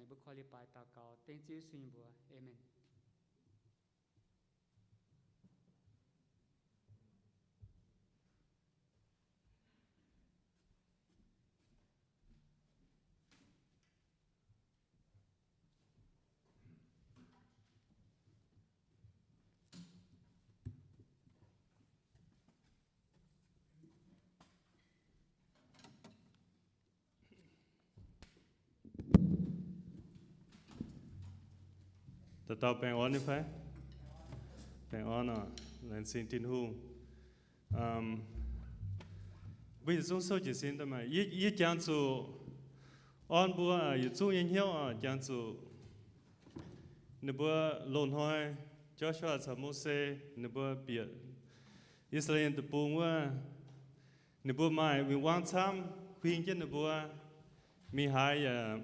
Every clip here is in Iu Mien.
Mbuo korv-lienh baaix daux gaux dengv Ziouv Yesu nyei mbuox. Aamen. Dauh dauh baengh orn nyei fai? Baengh orn oc. Laengz zingh Tin-Hungh. Mbuo yietc zungv souv jiez sin daaih maah. Yie, yie jangx zuqc orn mbuo yietc zungv nyei hnyouv oc, jangx zuqc ninh mbuo loz-hnoi Joshua caux Mose ninh mbuo bieqc I^saa^laa^en Deic-Bung wuov, ninh mbuo maaih win-wangv camv huing jienv ninh mbuo. Mingh haaix yaac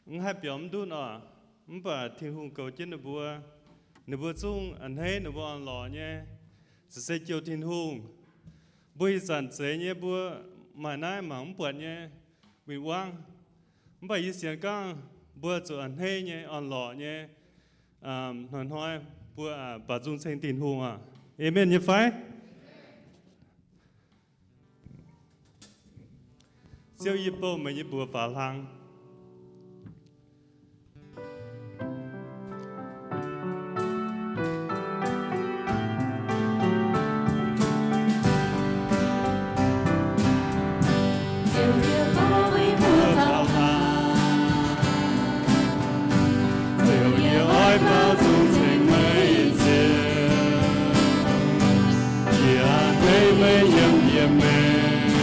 mv haih biaux mv ndutv oc. Mv baac Tin-Hungh goux jienv ninh mbuo. Ninh mbuo zungv a'hneiv ninh mbuo orn-lorqc nyei, za'gengh se jouh Tin-Hungh. Mbuo ih zanc zeiz nyei mbuo maaih naaiv mangc mv buatc nyei win-wangv. Mv baac yie sienx gorngv mbuo zuqc a'hneiv nyei, orn-lorqc nyei, hnoi-hnoi mbuo baac nzung ceng Tin-Hungh oc. Aamen nyei fai? Ziouv, yie bouh meih nyei mbuox faaux hlang. Ziouv, yie oix baaux nzung ceng meih Ziouv. Yie a'hneiv meih yiem yie maengc.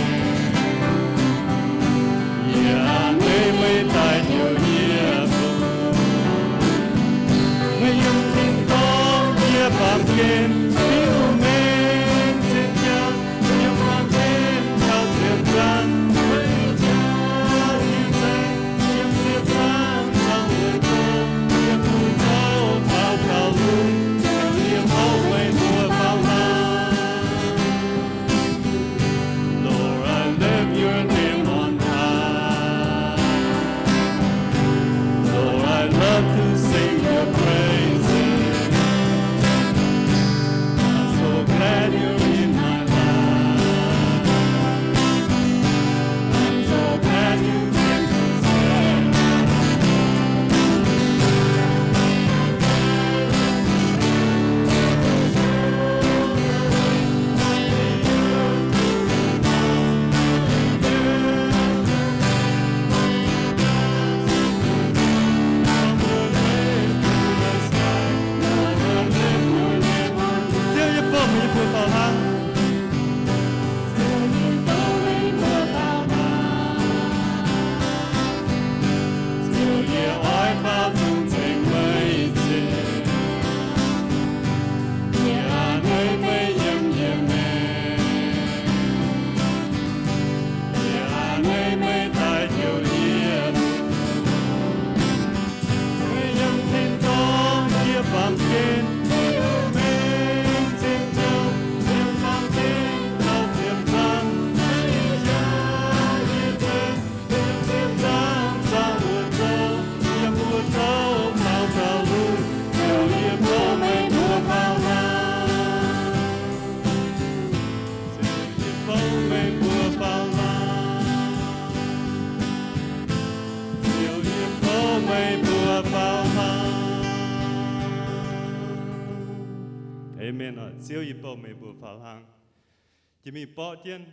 Yie a'hneiv meih daaih njoux yie zuqc. Meih yiem tin-dorngh yie baamh gen, Tin-Hungh maengc zinh jauv, yiem baamh gen taux ziepc zaangc, meih jaax yie nzengc, yiem ziepc zaangc caux wuov doqc, yiem wuov doqc taux gauh lungh, Ziouv, yie bouh meih mbuo faaux hlang. Lord, I lift your name on high. Lord, I love to sing your praises. I'm so glad you're in my life. I'm so glad you came to save me. Ziouv, yie bouh meih nyei mbuox faaux hlang. Ziouv, yie oix baaux nzung ceng meih Ziouv. Yie a'hneiv meih yiem yie maengc. Yie a'hneiv meih daaih njoux yie. Meih yiem tin-dorngh yie baamh gen, Tin-Hungh maengc zinh jauv, yiem baamh gen taux ziepc zaangc, meih jaax yie nzengc, yiem ziepc zaangc caux wuov doqc, yiem wuov doqc taux gauh lungh, Ziouv, yie bouh meih mbuox faaux hlang. Ziouv, yie bouh meih mbuox faaux hlang. Ziouv, yie bouh meih mbuox faaux hlang. Aamen oc. Ziouv, yie bouh meih mbuox faaux hlang. Jiex mingh borqv jienv.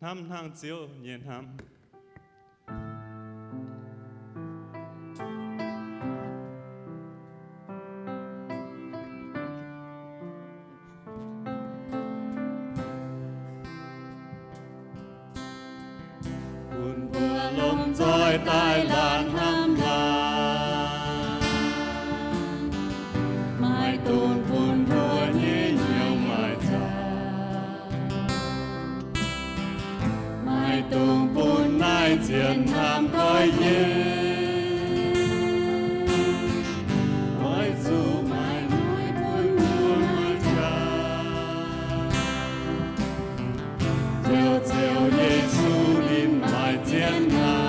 Hnamv hnangv Ziouv nyei hnamv. Bun mbuo lomh nzoih daaih laanh hnamv laanh, maiv dungx bun mbuo nyei hnyouv maaih zaqc. Maiv dungx bun naaiv zien hnamv goiv yie, oix zuqc maaih noic bun mbuo maaih qaqv. Ziouv, Ziouv Yesu, ninh maaih zien hnamv.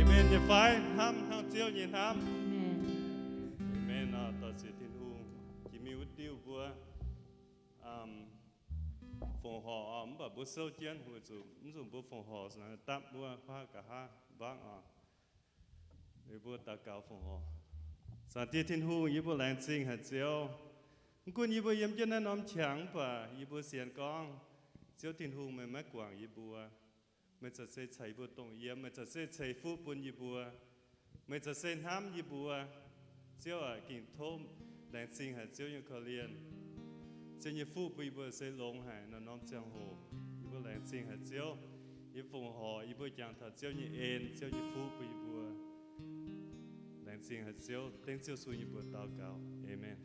Aamen nyei fai? Hnamv hnangv Ziouv nyei hnamv. Aamen. Aamen. Dorh ziex Tin-Hungh. Jiex mingh wuov diuh mbuo fongc horc oc, mv baac mbuo souv jienv weic zuqc mv zuqc mbuo fongc horc dapv wuov huaav nqa'haav mbaangv oc. Mbuo daux gaux fongc horc. Zaangc Diex Tin-Hungh, yie mbuo laengz zingh haic Ziouv. Mv gunv yie mbuo yiem jienv naaiv norm qangx, mv baac yie mbuo sienx gorngv Ziouv Tin-Hungh meih maiv guangc yie mbuo. Meih za'gengh ceix yie mbuo dongh yiem, meih za'gengh ceix fuqv bun yie mbuo. Meih za'gengh hnamv yie mbuo. Ziouv aac, ging tov laengz zingh haic Ziouv nyei korv-lienh. Ziouv nyei fuqv bun yie mbuo se longx haic naaiv norm ziangh hoc. Yie mbuo laengz zingh haic Ziouv. Yie fongc horc yie mbuo jangx taux Ziouv nyei en, Ziouv nyei fuqv bun yie mbuo. Laengz zingh haic Ziouv, dengv Ziouv Yesu nyei mbuox daux gaux. Aamen.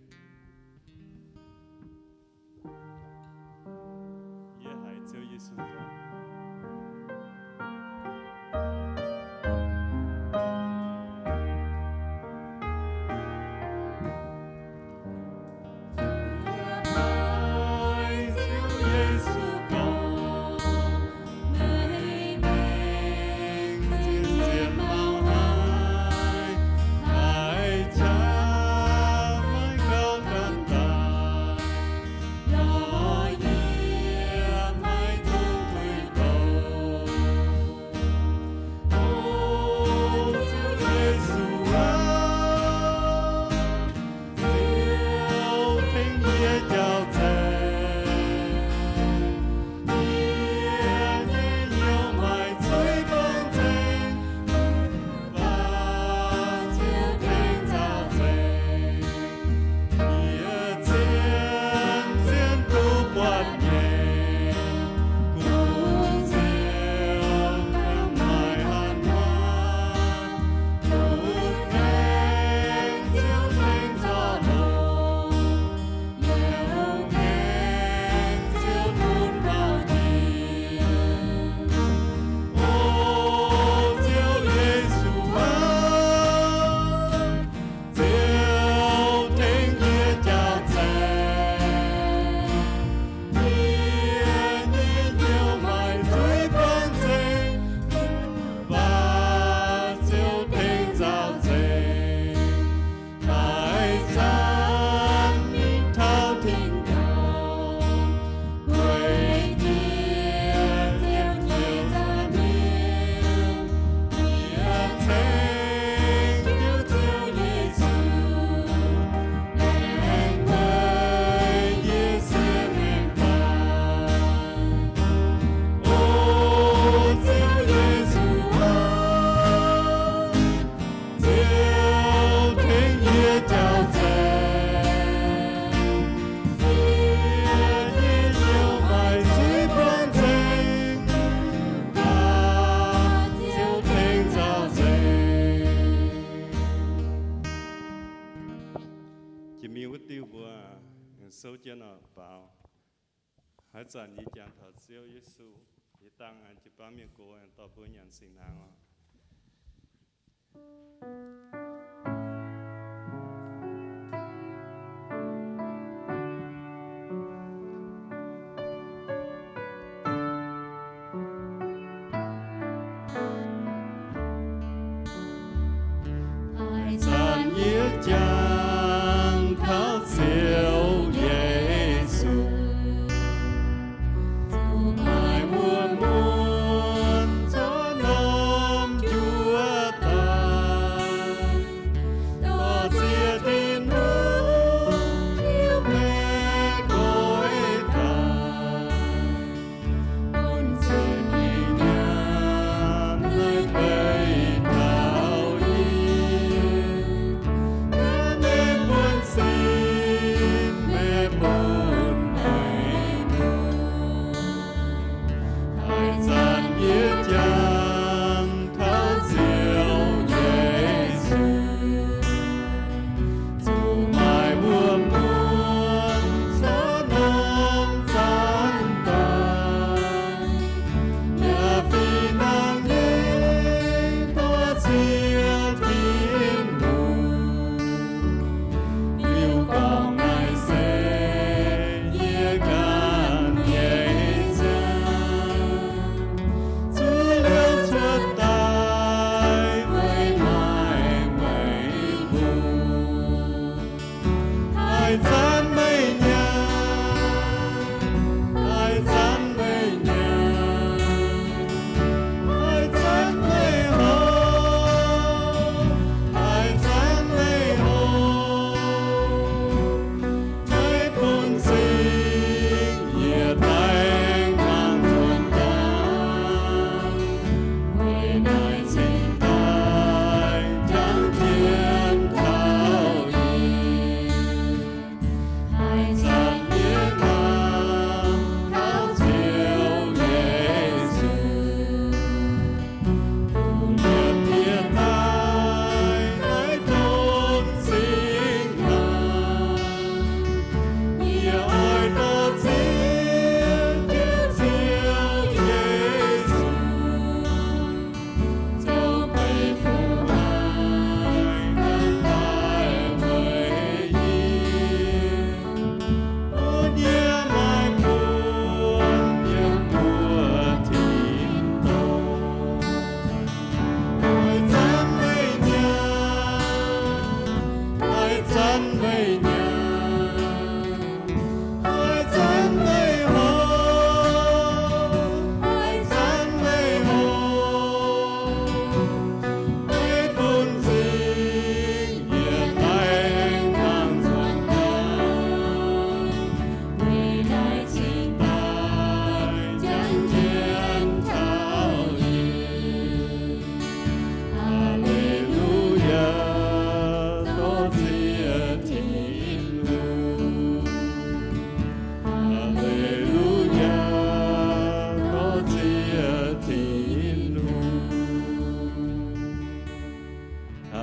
Yie haiz Ziouv Yesu gorngv. Jiex mingh wuov diuh mbuo souv jienv oc, baaux. Haaix zanc yie jangx taux Ziouv Yesu, yie dangh jiu-baang mienh gox dorh mbuo nyanc singx hnaangx oc. Haaix zanc yie jangx taux Ziouv Yesu, zuqc maaih wuom-muonz cuotv norm juov daaih, dorh ziex Tin-Hungh liuz maiv goiv daaih. Bun cing-mengh nyaanh naaiv beiv taux yie, yaac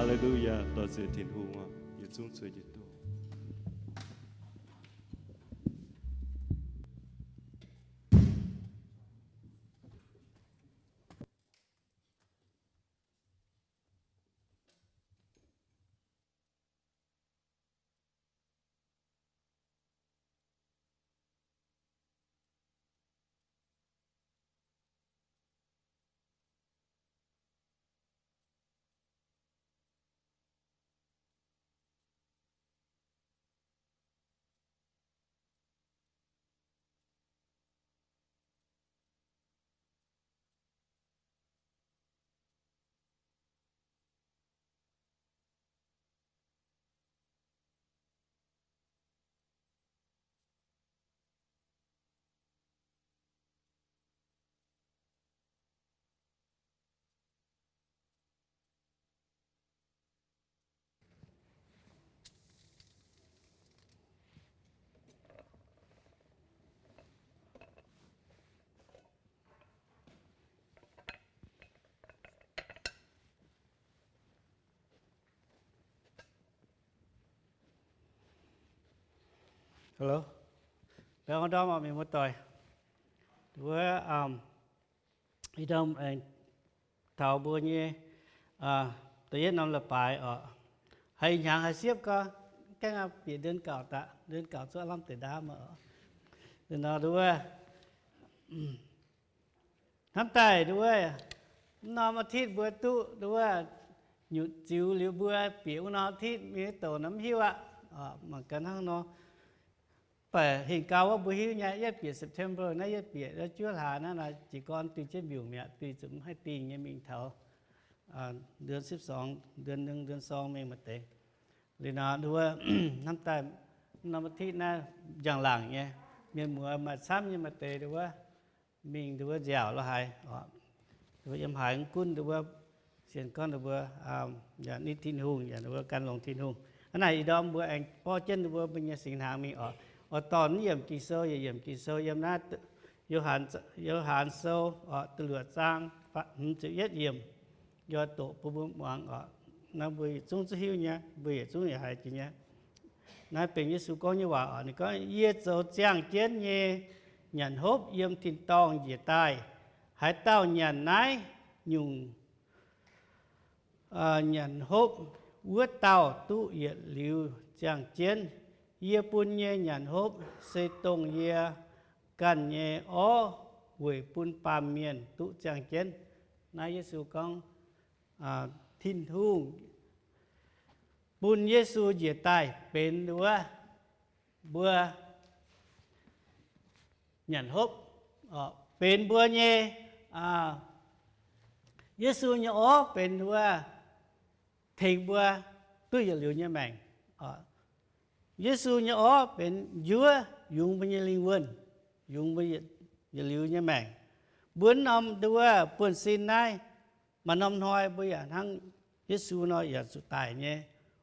Haleluya, dor-ziec Tin-Hungh oc, yietc zungv zueiz jienv doz. Hello, baengh orn ndorm oc, mienh muoz-doic. Wuov, ih ndorm aengx taux mbuo nyei da'yietv norm leiz-baaix oc. Haiz hnyangx haiz siepv gorngv gaengh bieqc ndon gauc daaih, ndon gauc zuov lamh deix ndaamv oc. Nor nduov, hnamv daaih nduov, mv norm อาทิตย์ mbuo duqv nduov nyutc ziux liuz mbuo bieqc wuov norm อาทิตย์ mingh douc nor mv hiuv aqv. Mangc gaax hnangv nor, baac hengx gau wuov mbuo hiuv nyei, yietv bieqc September naaiv, yietv bieqc juov hlaax naaiv, jiez gorn duih jienv mbiungc mi'aqv, duih zuqc mv haih dingh nyei mingh taux เดือนสิบสอง, เดือนหนึ่ง เดือนสอง mingh maaih deix. Liuz nor nduov, hnamv daaih mv norm อาทิตย์ naaiv njang-laangc nyei, mienh muoz maaih camv nyei maaih deix nduov, mingh nduov nziaauc lo haaix, yiem haaix gunv nduov, sienx gorngv nduov, yaac nitv Tin-Hungh, yaac nduov gan longx Tin-Hungh. Hnangv naaic ih ndorm mbuo aengx borqv jienv nduov mbuo nyei singx hnaangx mingh oc. Oix dorh naaiv yiemc Ging-Sou, yaac yiemc Ging-Sou yiem naaiv Yo^han Sou oc, da'luoqc zaang hmz ziepc yietv yiemc, yaac doqc bun mbuo muangx oc. Naaiv mbuo yietc zungv zuqc hiuv nyei, mbuo yietc zungv yaac haiz jiex nyei. Naaiv benx Yesu gorngv nyei waac oc. Ninh gorngv, Yie zoux ziangh jienv nyei nyanc hopv yiem tin-dorngh njiec daaih, haaix dauh nyanc naaiv nyungc nyanc hopv, wuov dauh duqv yietc liuz ziangh jienv. Yie bun nyei nyanc hopv se dongh yie ganh nyei orv weic bun baamh mienh duqv ziangh jienv. Naaiv Yesu gorngv, Tin-Hungh bun Yesu njiec daaih benx wuov mbuo nyanc hopv, benx mbuo nyei, Yesu nyei orv benx wuov tengx mbuo duqv yietc liuz nyei maengc. Yesu nyei orv benx njuov yungz mbuo nyei lingh wuonh, yungz mbuo yietc liuz nyei maengc. Mbuo norm nduov buonv-sin naaiv, maaih norm hnoi mbuo yaac hnangv Yesu nor yaac zuqc daic nyei.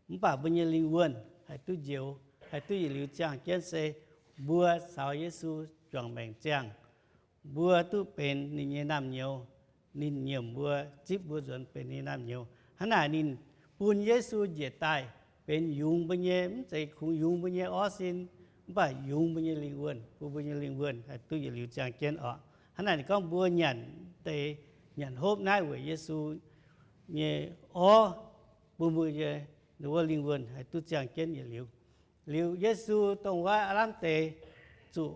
Mv baac mbuo nyei lingh wuonh haih duqv njoux, haih duqv yietc liuz ziangh jienv se mbuo caux Yesu juangc maengc ziangh. Mbuo duqv benx ninh nyei naamh nyouz. Ninh nyiemc mbuo, zipv mbuo nzuonx benx ninh nyei naamh nyouz. Hnangv naaic ninh bun Yesu njiec daaih benx yungz mbuo nyei, mv zeiz kungx yungz mbuo nyei orv sin, mv baac yungz mbuo nyei lingh wuonh, bun mbuo nyei lingh wuonh haih duqv yietc liuz ziangh jienv oc. Hnangv naaic ninh gorngv mbuo nyanc deix nyanc hopv naaiv weic Yesu nyei orv, bun mbuo nyei wuov lingh wuonh haih duqv ziangh jienv yietc liuz. Liuz Yesu dongh wuov aav lamh deix zuqc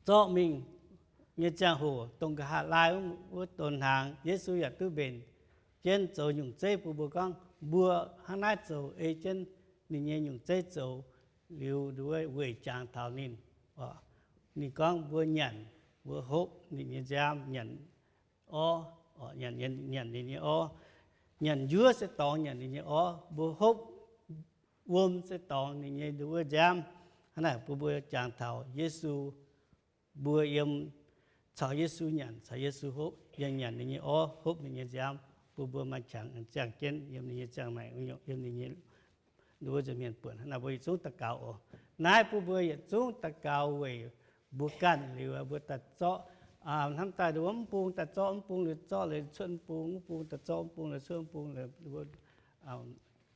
zorqv mingh nyei ziangh hoc, dongh nqa'haav laai wuov donx hnaangx, Yesu yaac duqv mbenc jienv zoux nyungc zeiv bun mbuo gorngv mbuo hnangv naaiv zoux ei jienv ninh nyei nyungc zeiv zoux liuz nduov weic jangx taux ninh. Ninh gorngv mbuo nyanc, mbuo hopv ninh nyei nziaamv, nyanc orv, nyanc ninh nyei orv. Nyanc njuov se dorngx nyanc ninh nyei orv, mbuo hopv wuom se dorngx ninh nyei nduov nziaamv. Hnangv naaic bun mbuo jangx taux Yesu, mbuo yiem caux Yesu nyanc, caux Yesu hopv, yiem nyanc ninh nyei orv, hopv ninh nyei nziaamv, bun mbuo maaih qangx ziangh jienv yiem ninh nyei ziangh maengc, yiem ninh nyei nduov nza'hmien buonc. Hnangv naaic mbuo yietc zungv daux gaux oc. Naaiv bun mbuo yietc zungv daux gaux weic mbuo ganh liuz, mbuo daaih zorqv Hnamv daaih nduov mv bung daaih zorqv mv bung, liuz zorqv liuz cuotv mv bung, mv bung daaih zorqv mv bung, liuz cuotv mv bung, liuz mbuo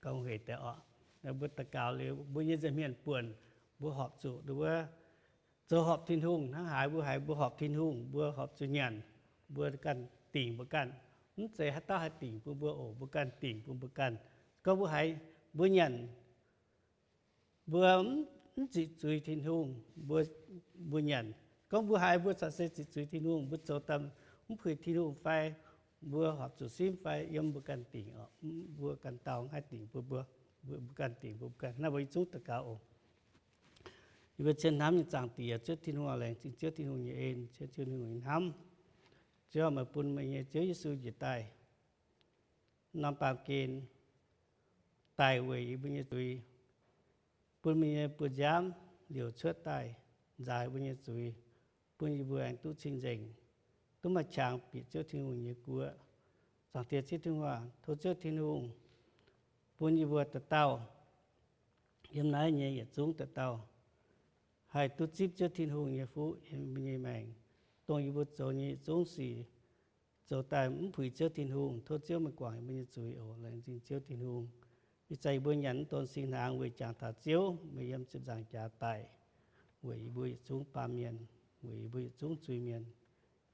gauh hec deix oc. Mbuo daux gaux liuz mbuo nyei nza'hmien buonc, mbuo horpc zuqc nduov zoux horpc Tin-Hungh hnangv haaix. Mbuo haiz mbuo horpc Tin-Hungh, mbuo horpc zuqc nyanc, mbuo ganh dingc mbuo ganh. Mv zeiz haaix dauh haih dingc bun mbuo oc, mbuo ganh dingc bun mbuo ganh. Gorngv mbuo haiz mbuo nyanc, mbuo mv ziqc zuiz Tin-Hungh, mbuo, mbuo nyanc. Gorngv mbuo haiz mbuo corc se ziqc zuiz Tin-Hungh, mbuo zoux daaih mv puix Tin-Hungh fai mbuo horpc zuqc simv fai yiem mbuo ganh dingc oc. Mbuo ganh dauh haih dingc bun mbuo, mbuo ganh dingc bun mbuo ganh. Naaiv mbuo yietc zungv daux gaux oc. Yie mbuo cien hnamv nyei Zaangc Diex, Ziouv Tin-Hungh, laengz zingh Ziouv Tin-Hungh nyei en, Ziouv Tin-Hungh nyei hnamv. Ziouv, meih bun meih nyei Ziouv Yesu njiec daaih norm baamh gen daic weic yie mbuo nyei zuiz, bun meih nyei buoz-nziaamv liouc cuotv daaih nzaix mbuo nyei zuiz, bun yie mbuo aengx duqv cing-nzengc, duqv maaih qangx bieqc Ziouv Tin-Hungh nyei guoqv. Zaangc Diex Ziouv Tin-Hungh aac, tov Ziouv Tin-Hungh bun yie mbuo dauh dauh yiem naaiv nyei yietc zungv dauh dauh haih duqv zipv Ziouv Tin-Hungh nyei fuqv yiem mbuo nyei maengc, dongh yie mbuo zoux nyei yietc zungv sic zoux daaih mv puix Ziouv Tin-Hungh. Tov Ziouv meih guangc yie mbuo nyei zuiz oc. Laengz zingh Ziouv Tin-Hungh. Ih zanc yie mbuo nyanc mv donx singx hnaangx weic jangx taux Ziouv meih yiem ziepc nzaangc jaax daic weic yie mbuo yietc zungv baamh mienh, weic yie mbuo yietc zungv zuiz mienh.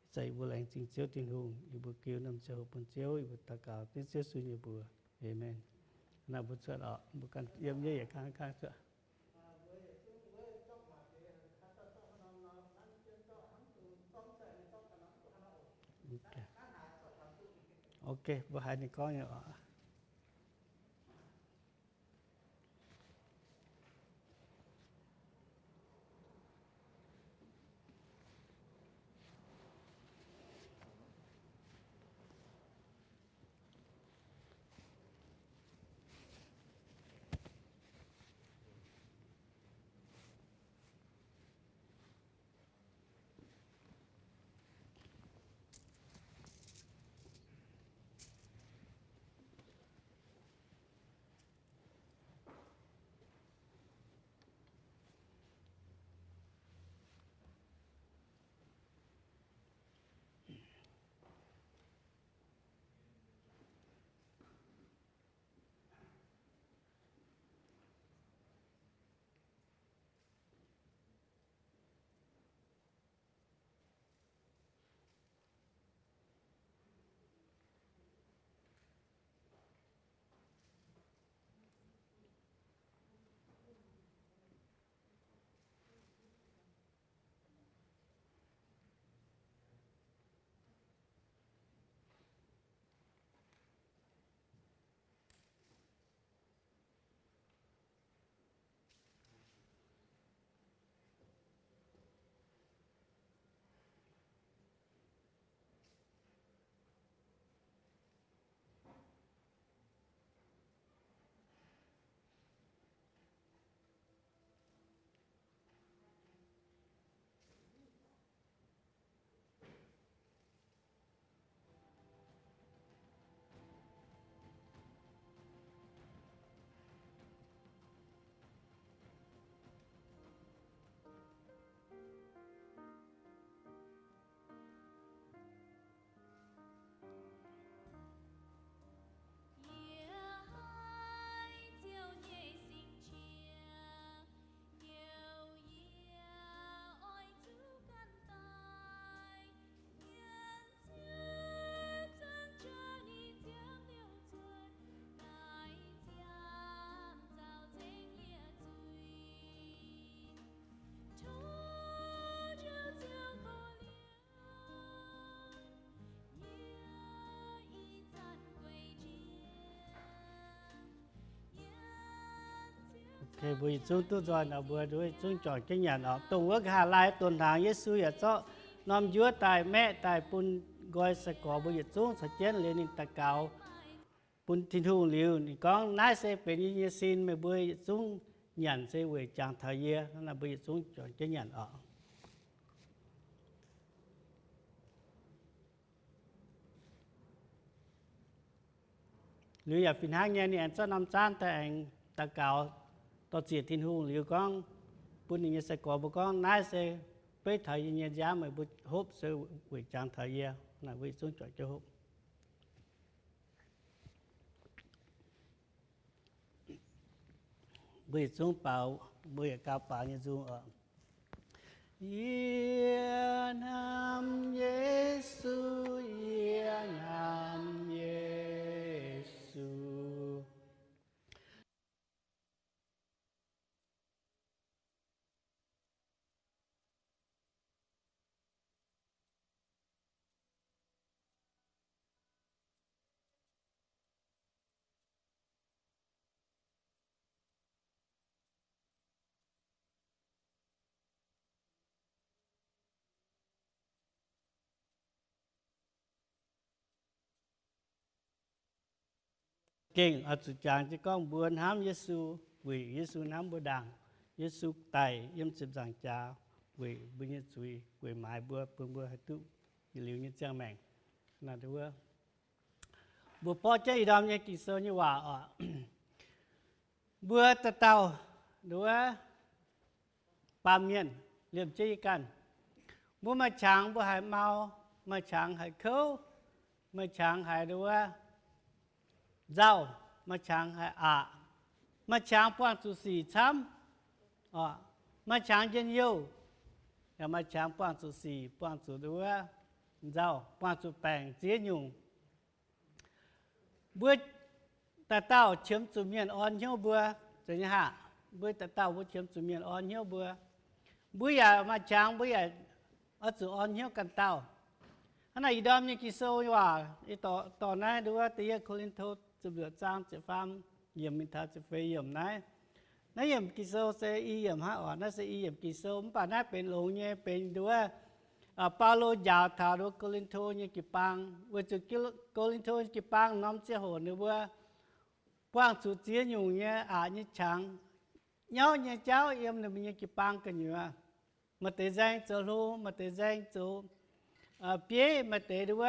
Ih zanc yie mbuo laengz zingh Ziouv Tin-Hungh, yie mbuo giu norm ziangh hoc bun Ziouv, yie mbuo daux gaux dengv Ziouv Yesu nyei mbuox. Aamen. Naaiv mbuo cuotv oc, mbuo ganh yiem nyei yietc kang kang cuotv. Ok, mbuo haiz ninh gorngv nyei oc. Ok, mbuo yietc zungv duqv nzoih nor, mbuo yietc zungv juangc jienv nyanc oc. Dongh wuov nqa'haav laai donx hnaangx, Yesu yaac zorqv norm njuov daaih maeqv daaih bun nqoi sai-gorx mbuo yietc zungv caux jienv liuz ninh daux gaux bun Tin-Hungh liuz, ninh gorngv, naaiv se benx yie nyei sin, meih mbuo yietc zungv nyanc se weic jangx taux yie. Hnangv naaic mbuo yietc zungv juangc jienv nyanc oc. Liuz yaac fih hnangv nyei, ninh aengx zorqv norm zaanv daaih aengx daux gaux, dor-ziec Tin-Hungh liuz gorngv, bun ninh nyei sai-gorx mbuo gorngv, naaiv se beiv taux yie nyei nziaamv, meih mbuo hopv se weic jangx taux yie. Naaic mbuo yietc zungv juangc jienv hopv. Mbuo yietc zungv baaux, mbuo yietc gauh baaux nyei nzung oc. Yie hnamv Yesu, yie hnamv Yesu. Gengh oix zuqc jangx jienv gorngv mbuo hnamv Yesu, weic Yesu hnamv mbuo ndaangc. Yesu daic yiem ziepc nzaangc jaax weic mbuo nyei zuiz, weic maaiz mbuo, bun mbuo haih duqv yietc liuz nyei ziangh maengc. Mbuo borqv jienv ih ndorm nyei Ging-Sou nyei waac oc. Mbuo dauh dauh nduov baamh mienh liemh jienv yie ganh. Mbuo maaih qangx mbuo haiz mau, maaih qangx haiz kouv, maaih qangx haiz nduov nzauh, maaih qangx haiz aqc, maaih qangx buangh zuqc sic camv, maaih qangx njien-youh, yaac maaih qangx buangh zuqc sic, buangh zuqc nduov nzauh, buangh zuqc baengc ziex nyungc. Mbuo dauh dauh qiemx zuqc mienh orn hnyouv mbuo, zeiz nyei haac? Mbuo dauh dauh mbuo qiemx zuqc mienh orn hnyouv mbuo. Mbuo yaac maaih qangx mbuo yaac oix zuqc orn hnyouv ganh dauh. Hnangv naaic ih ndorm nyei Ging-Sou waac, dorh naaiv nduov da'yietv Ko^lin^to ziepc luoqc zaang ziepc faam yiemc mingh taux ziepc feix yiemc naaiv. Naaiv yiemc Ging-Sou se i yiemc hnangv oc. Naaiv se i yiemc Ging-Sou, mv baac naaiv benx longx nyei, benx nduov Baulo njaaux taux nduov Ko^lin^to nyei jiu-baang, weic zuqc Ko^lin^to nyei jiu-baang norm ziangh hoc ninh mbuo buangh zuqc ziex nyungc nyei aqc nyei qangx nyauv nyei jauv yiem ninh mbuo nyei jiu-baang gu'nyuoz. Maaih deix nzaeng zoux hlo, maaih deix nzaeng zoux bieiv, maaih deix nduov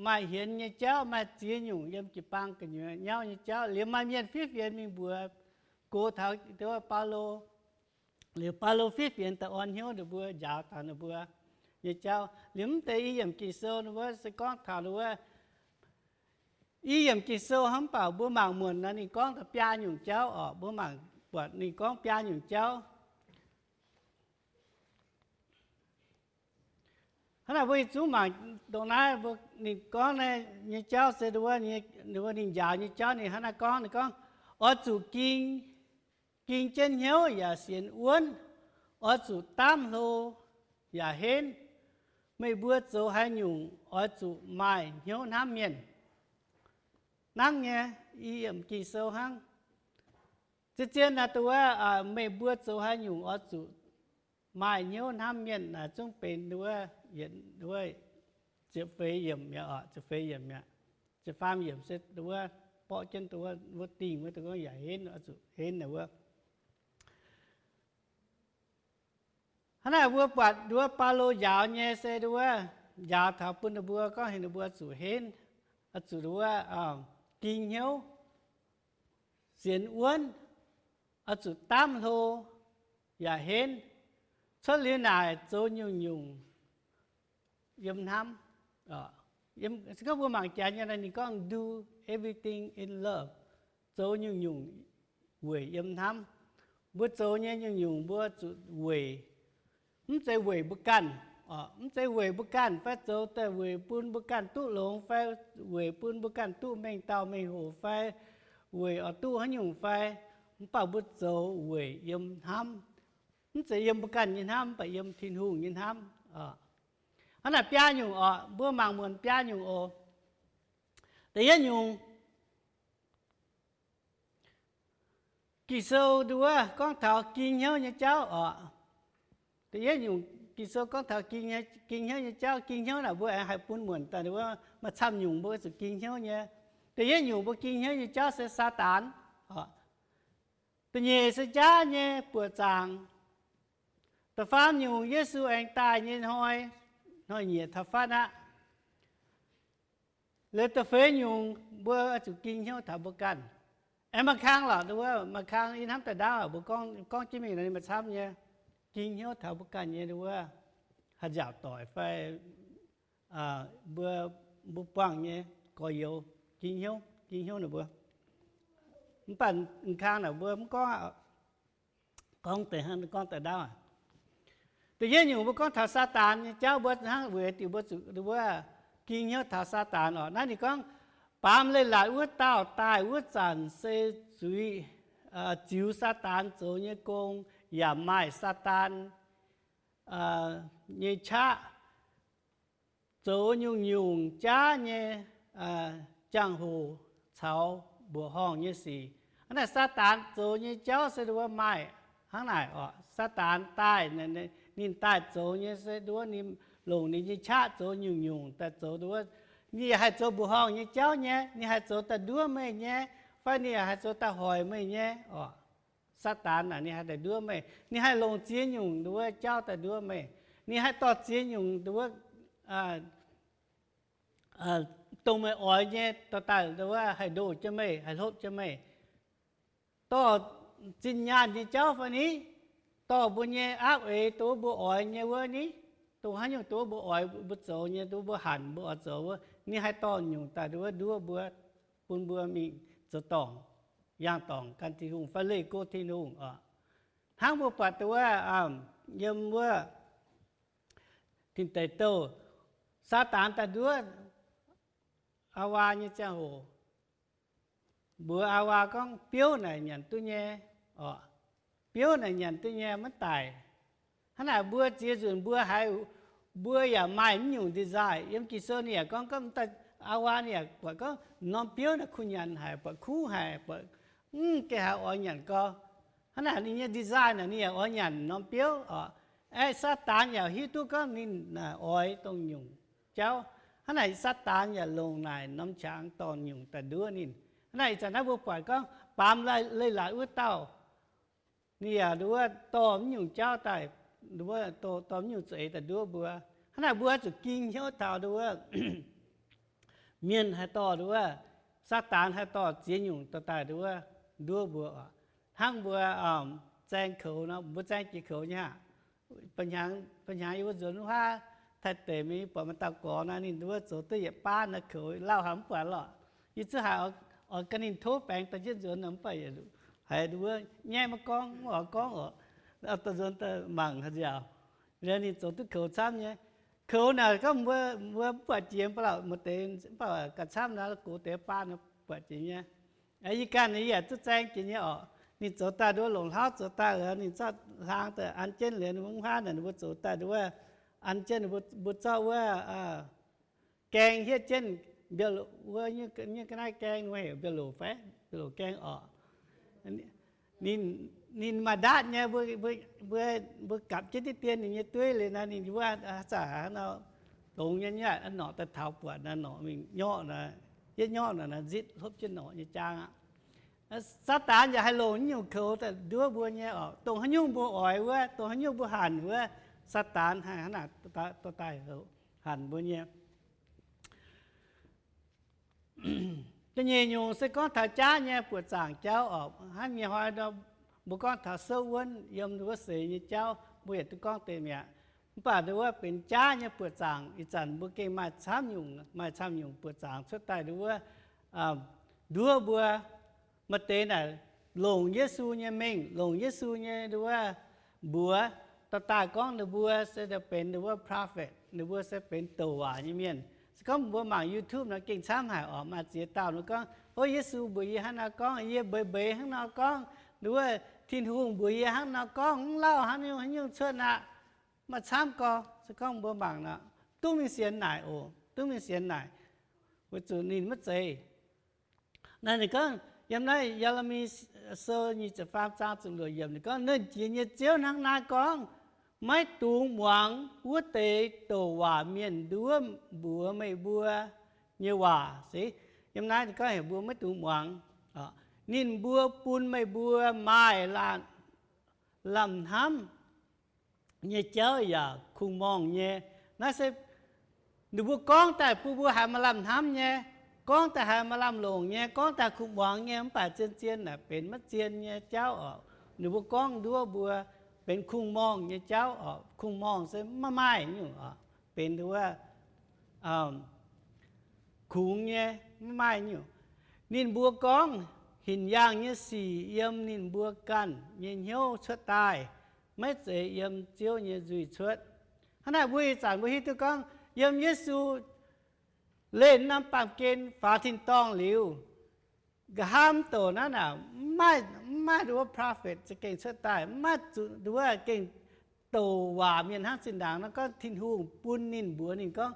maaih hienx nyei jauv, maaih ziex nyungc yiem jiu-baang gu'nyuoz nyauv nyei jauv. Liuz maaih mienh fiev fienx mingh mbuox, gox taux nduov Baulo. Liuz Baulo fiev fienx daaih orn hnyouv ninh mbuo, njaaux taux ninh mbuo nyei jauv. Liuz mv deix i yiemc Ging-Sou ninh mbuo se gorngv taux nduov i yiemc Ging-Sou hnangv, mv baac mbuo mangc muonc nor ninh gorngv taux biaa nyungc jauv oc. Mbuo mangc buatc ninh gorngv biaa nyungc jauv. Hnangv naaic mbuo yietc zungv mangc dongh naaiv, mbuo ninh gorngv nyei jauv se nduov, ninh njaaux nyei jauv ninh hnangv naaiv gorngv, ninh gorngv, oix zuqc ging, ging jienv hnyouv yaac sienx wuonv, oix zuqc daamv hlo yaac henv. Meih mbuo zoux haaix nyungc oix zuqc maaih hnyouv hnamv mienh. Nangv nyei, i yiemc Ging-Sou hnangv. Zien-zien naaiv dongh wuov, meih mbuo zoux haaix nyungc oix zuqc maaih hnyouv hnamv mienh naaic zungv benx nduov, yietc nduov ziepc feix yiemc mi'aqv, ziepc feix yiemc mi'aqv. Ziepc faam yiemc se nduov, borqv jienv nduov, wuov dingh wuov dongh gorngv yaac henv, oix zuqc henv naaic wuov. Hnangv naaic mbuo buatc nduov Baulo njaaux nyei se nduov, njaaux taux bun ninh mbuo gorngv heuc ninh mbuo zuqc henv, zuqc nduov ging hnyouv, sienx wuonv, oix zuqc daamv hlo yaac henv. Cuotv liuz naaic zoux nyungc-nyungc yiem hnamv. Se gorngv mbuo mangc jaax nyei nor ninh gorngv do everything in love, zoux nyungc-nyungc weic yiem hnamv. Mbuo zoux nyei nyungc-nyungc mbuo zuqc weic, mv zeiz weic mbuo ganh, mv zeiz weic mbuo ganh fai zoux daaih weic bun mbuo ganh duqv longx fai weic bun mbuo ganh duqv mengh dauh mengh hoc fai weic oix duqv haaix nyungc fai, mv baac mbuo zoux weic yiem hnamv. Mv zeiz yiem mbuo ganh nyei hnamv, mv baac yiem Tin-Hungh nyei hnamv. Hnangv naaic biaa nyungc oc, mbuo mangc muonc biaa nyungc oc. Da'yietv nyungc, Ging-Sou nduov gorngv taux ging hnyouv nyei jauv oc. Da'yietv nyungc Ging-Sou gorngv taux ging hnyouv nyei jauv. Ging hnyouv naaic mbuo aengx haih bun muonc daaih nduov maaih camv nyungc mbuo zuqc ging hnyouv nyei. Da'yietv nyungc mbuo ging hnyouv nyei jauv se Saadaan oc. Da'nyeic se njaaux nyei buoqc zaangc. Da'faam nyungc Yesu aengx daaih nyei hnoi, hnoi-nyieqc taux fatv aqv. Liuz da'feix nyungc mbuo zuqc ging hnyouv taux mbuo ganh. Aengx maaih kang lorqc nduov, maaih kang yie hnamv daaih ndaauv mbuo gorngv, gorngv jienv mingh nor ninh maaih camv nyei. Ging hnyouv taux mbuo ganh nyei nduov. ka'nziaauc doic fai mbuo, mbuo buangh nyei gorx-youz, ging hnyouv, ging hnyouv ninh mbuo. Mv baac m'kang naaic mbuo mv gorngv, gorngv deix hnangv gorngv daaih ndaauv. Da'yietv nyungc mbuo gorngv taux Saadaan nyei jauv, mbuo hnangv weic diuc mbuo zuqc mbuo ging hnyouv taux Saadaan oc. Naaiv ninh gorngv, baamz leiz-latc wuov dauh daaih wuov zanc se zuiz, ziux Saadaan zoux nyei gong, yaac maaih Saadaan nyei qaqv zoux nyungc-nyungc jaav nyei jangx-hoc caux mbuoqc horngh nyei sic. Hnangv naaic Saadaan zoux nyei jauv se nduov maaih hnangv naaic oc. Saadaan daaih, ninh daaih zoux nyei se nduov ninh longc ninh nyei qaqv zoux nyungc-nyungc daaih zoux nduov. Ninh yaac haih zoux mbuoqc horngh nyei jauv nyei, ninh haih zoux daaih nduov meih nyei, fai ninh yaac haih zoux daaih hoic meih nyei oc. Saadaan naaic ninh haih daaih nduov meih, ninh haih longc ziex nyungc nduov jauv daaih nduov meih. Ninh haih dorh ziex nyungc nduov dongh meih oix nyei dorh daaih nduov haih ndoh jienv meih, haih hlopv jienv meih. Dorh zinh nyaanh nyei jauv fai ni? Dorh mbuo nyei aapv eix dongh mbuo oix nyei wuov ni? Dongh haaix nyungc dongh mbuo oix mbuo zoux nyei, dongh mbuo hanc mbuo oix zoux wuov, ninh haih dorh nyungc daaih nduov nduov mbuo, bun mbuo mingh zoux dorngc, yangh dorngc gan Tin-Hungh fai leih go Tin-Hungh oc. Hnangv mbuo buatc dongh wuov, yiem wuov Tin Deic Douh, Saadaan daaih nduov Aawaa nyei ziangh hoc, mbuox Aawaa gorngv, biouv naaic nyanc duqv nyei oc. Biouv naaic nyanc duqv nyei, maiv daic. Hnangv naaic mbuo ziex nzunc mbuo haiz, mbuo yaac maaih mv nyungc desire. Yiem Ging-Sou ninh yaac gorngv, gorngv Aawaa ninh yaac buatc gorngv norm biouv naaic kuh nyanc haic, buatc kuv haic, buatc mv gengh haiz oix nyanc gau. Hnangv naaic ninh nyei desire naaic ninh yaac oix nyanc norm biouv oc. Aeqv, Saadaan yaac hiuv duqv gorngv ninh naaic oix dongh nyungc jauv. Hnangv naaic Saadaan yaac longc naaic norm qangx dorh nyungc daaih nduov ninh. Hnangv naaic ih zanc naaiv mbuo buatc gorngv baamz leiz-latc wuov dauh, ninh yaac nduov dorh mv nyungc jauv daaih, nduov dorh mv nyungc za'eix daaih nduov mbuo. Hnangv naaic mbuo zuqc ging hnyouv taux nduov mienh haih dorh nduov, Saadaan haih dorh ziex nyungc dorh daaih nduov, nduov mbuo oc. Hnangv mbuo zaeng koux nor, mbuo zaeng jiex koux nyei aqv. Ba'hnyangx yie mbuo nzuonx wuov huaav Taiv deic mingh buatc maaih dauh gorx nor, ninh nduov zoux duqv yietc baav nor koux lauh haic mv buatc lorqc. Yie zungv haiz oix gan ninh tov baengx daaih jienv nzuonx nor, mv baac haiz nduov nyaiv maiv gorngv, mv oix gorngv oc. Daaih nzuonx daaih mangc haaix nziaauc. Liuz ninh zoux duqv koux camv nyei. Koux naaic gorngv mbuo, mbuo mv buatc jiex, mv baac maaih deix mv baac gauh camv nor, gox deix baav nor buatc jiex nyei. Yie ganh yie yaac duqv zaeng jiex nyei oc. Ninh zoux daaih nduov longc hlauv zoux daaih, ninh zorqv hlang daaih an jienv liuz, ninh mv huaav naaic ninh mbuo zoux daaih nduov, an jienv ninh mbuo zorqv wuov gaeng hietv jienv, mbiauh wuov nyei ga'naaiv gaeng, ninh heuc mbiauh loc fai mbiauh loc gaeng oc. Ninh maaih ndaatv nyei, mbuo gapv jienv diqv dien ninh nyei dueiv liuz nor, ninh wuov zaqc haaix nor dongz nyei, norqc daaih taux buatc naaiv norqc mingh nyorqv naaiv, yietv nyorqv naaic nzitv hlopv jienv norqc nyei jaang aqv. Saadaan yaac haih longc nyungc koux daaih nduov mbuo nyei oc. Dongh haaix nyungc mbuo oix wuov, dongh haaix nyungc mbuo hanc wuov, Saadaan haih hnangv naaic dorh daaih hanc mbuo nyei. Da'nyeic nyungc se gorngv taux jaav nyei buoqc zaangc jauv oc. Hnangv nyei hnoi mbuo gorngv taux souv wuonv yiem wuov seix nyei jauv, mbuo yietc duqv gorngv deix mi'aqv. Mv baac nduov benx jaav nyei buoqc zaangc, ih zanc mbuo gengh maaih camv nyungc, maaih camv nyungc buoqc zaangc cuotv daaih nduov, nduov mbuo. Maaih deix naaic longc Yesu nyei mengh, longc Yesu nyei nduov mbuox, dorh daaih gorngv ninh mbuo se benx nduov prophet, ninh mbuo se benx douc waac nyei mienh. Se gorngv mbuo mangc YouTube nor gengh camv haic oc. Maaih ziex dauh nor gorngv, o, Yesu mbuox yie hnangv nor gorngv, yie mbeix mbeix hnangv nor gorngv, nduov Tin-Hungh mbuox yie hnangv nor gorngv, mv lauh haaix nyungc haaix nyungc cuotv aqv. Maaih camv gorx. Se gorngv mbuo mangc nor, duqv mingh sienx naaic oc, duqv mingh sienx naaic, weic zuqc ninh maiv zeiz. Naaiv ninh gorngv yiem naaiv Ye^le^mi Sou nyic ziepc faam zaang ziepc luoqc yiemc, ninh gorngv, Nernh Jiex nyei Ziouv hnangv naaiv gorngv, maiv dungx muangx wuov deix douc waac mienh nduov mbuox meih mbuo nyei waac. Se yiem naaiv ninh gorngv heuc mbuo maiv dungx muangx. Ninh mbuo bun meih mbuo maaih lamh hnamv nyei jauv yaac kungx-morngh nyei. Naaiv se ninh mbuo gorngv daaih bun mbuo haiz maaih lamh hnamv nyei, gorngv daaih haiz maaih lamh longc nyei, gorngv daaih kungx-muangx nyei, mv baac zien-zien naaic benx maiv zien nyei jauv oc. Ninh mbuo gorngv nduov mbuo benx kungx-morngh nyei jauv oc. Kungx-morngh se maiv maaih nyungc oc, benx wuov kungx nyei, maiv maaih nyungc. Ninh mbuo gorngv hinc yaangh nyei sic yiem ninh mbuo ganh nyei hnyouv cuotv daaih, maiv zeiz yiem Ziouv nyei nzuih cuotv. Hnangv naaic mbuo ih zanc mbuo hiuv duqv gorngv yiem Yesu lenh norm baamh gen faaux tin-dorngh liuz, nqa'haav mv douc naaiv naaic, mv maaih, mv maaih nduov prophet za'gengh cuotv daaih, mv maaih zuqc nduov gengh douc waac mienh hnangv zinh ndaangc nor gorngv Tin-Hungh bun ninh mbuox ninh gorngv,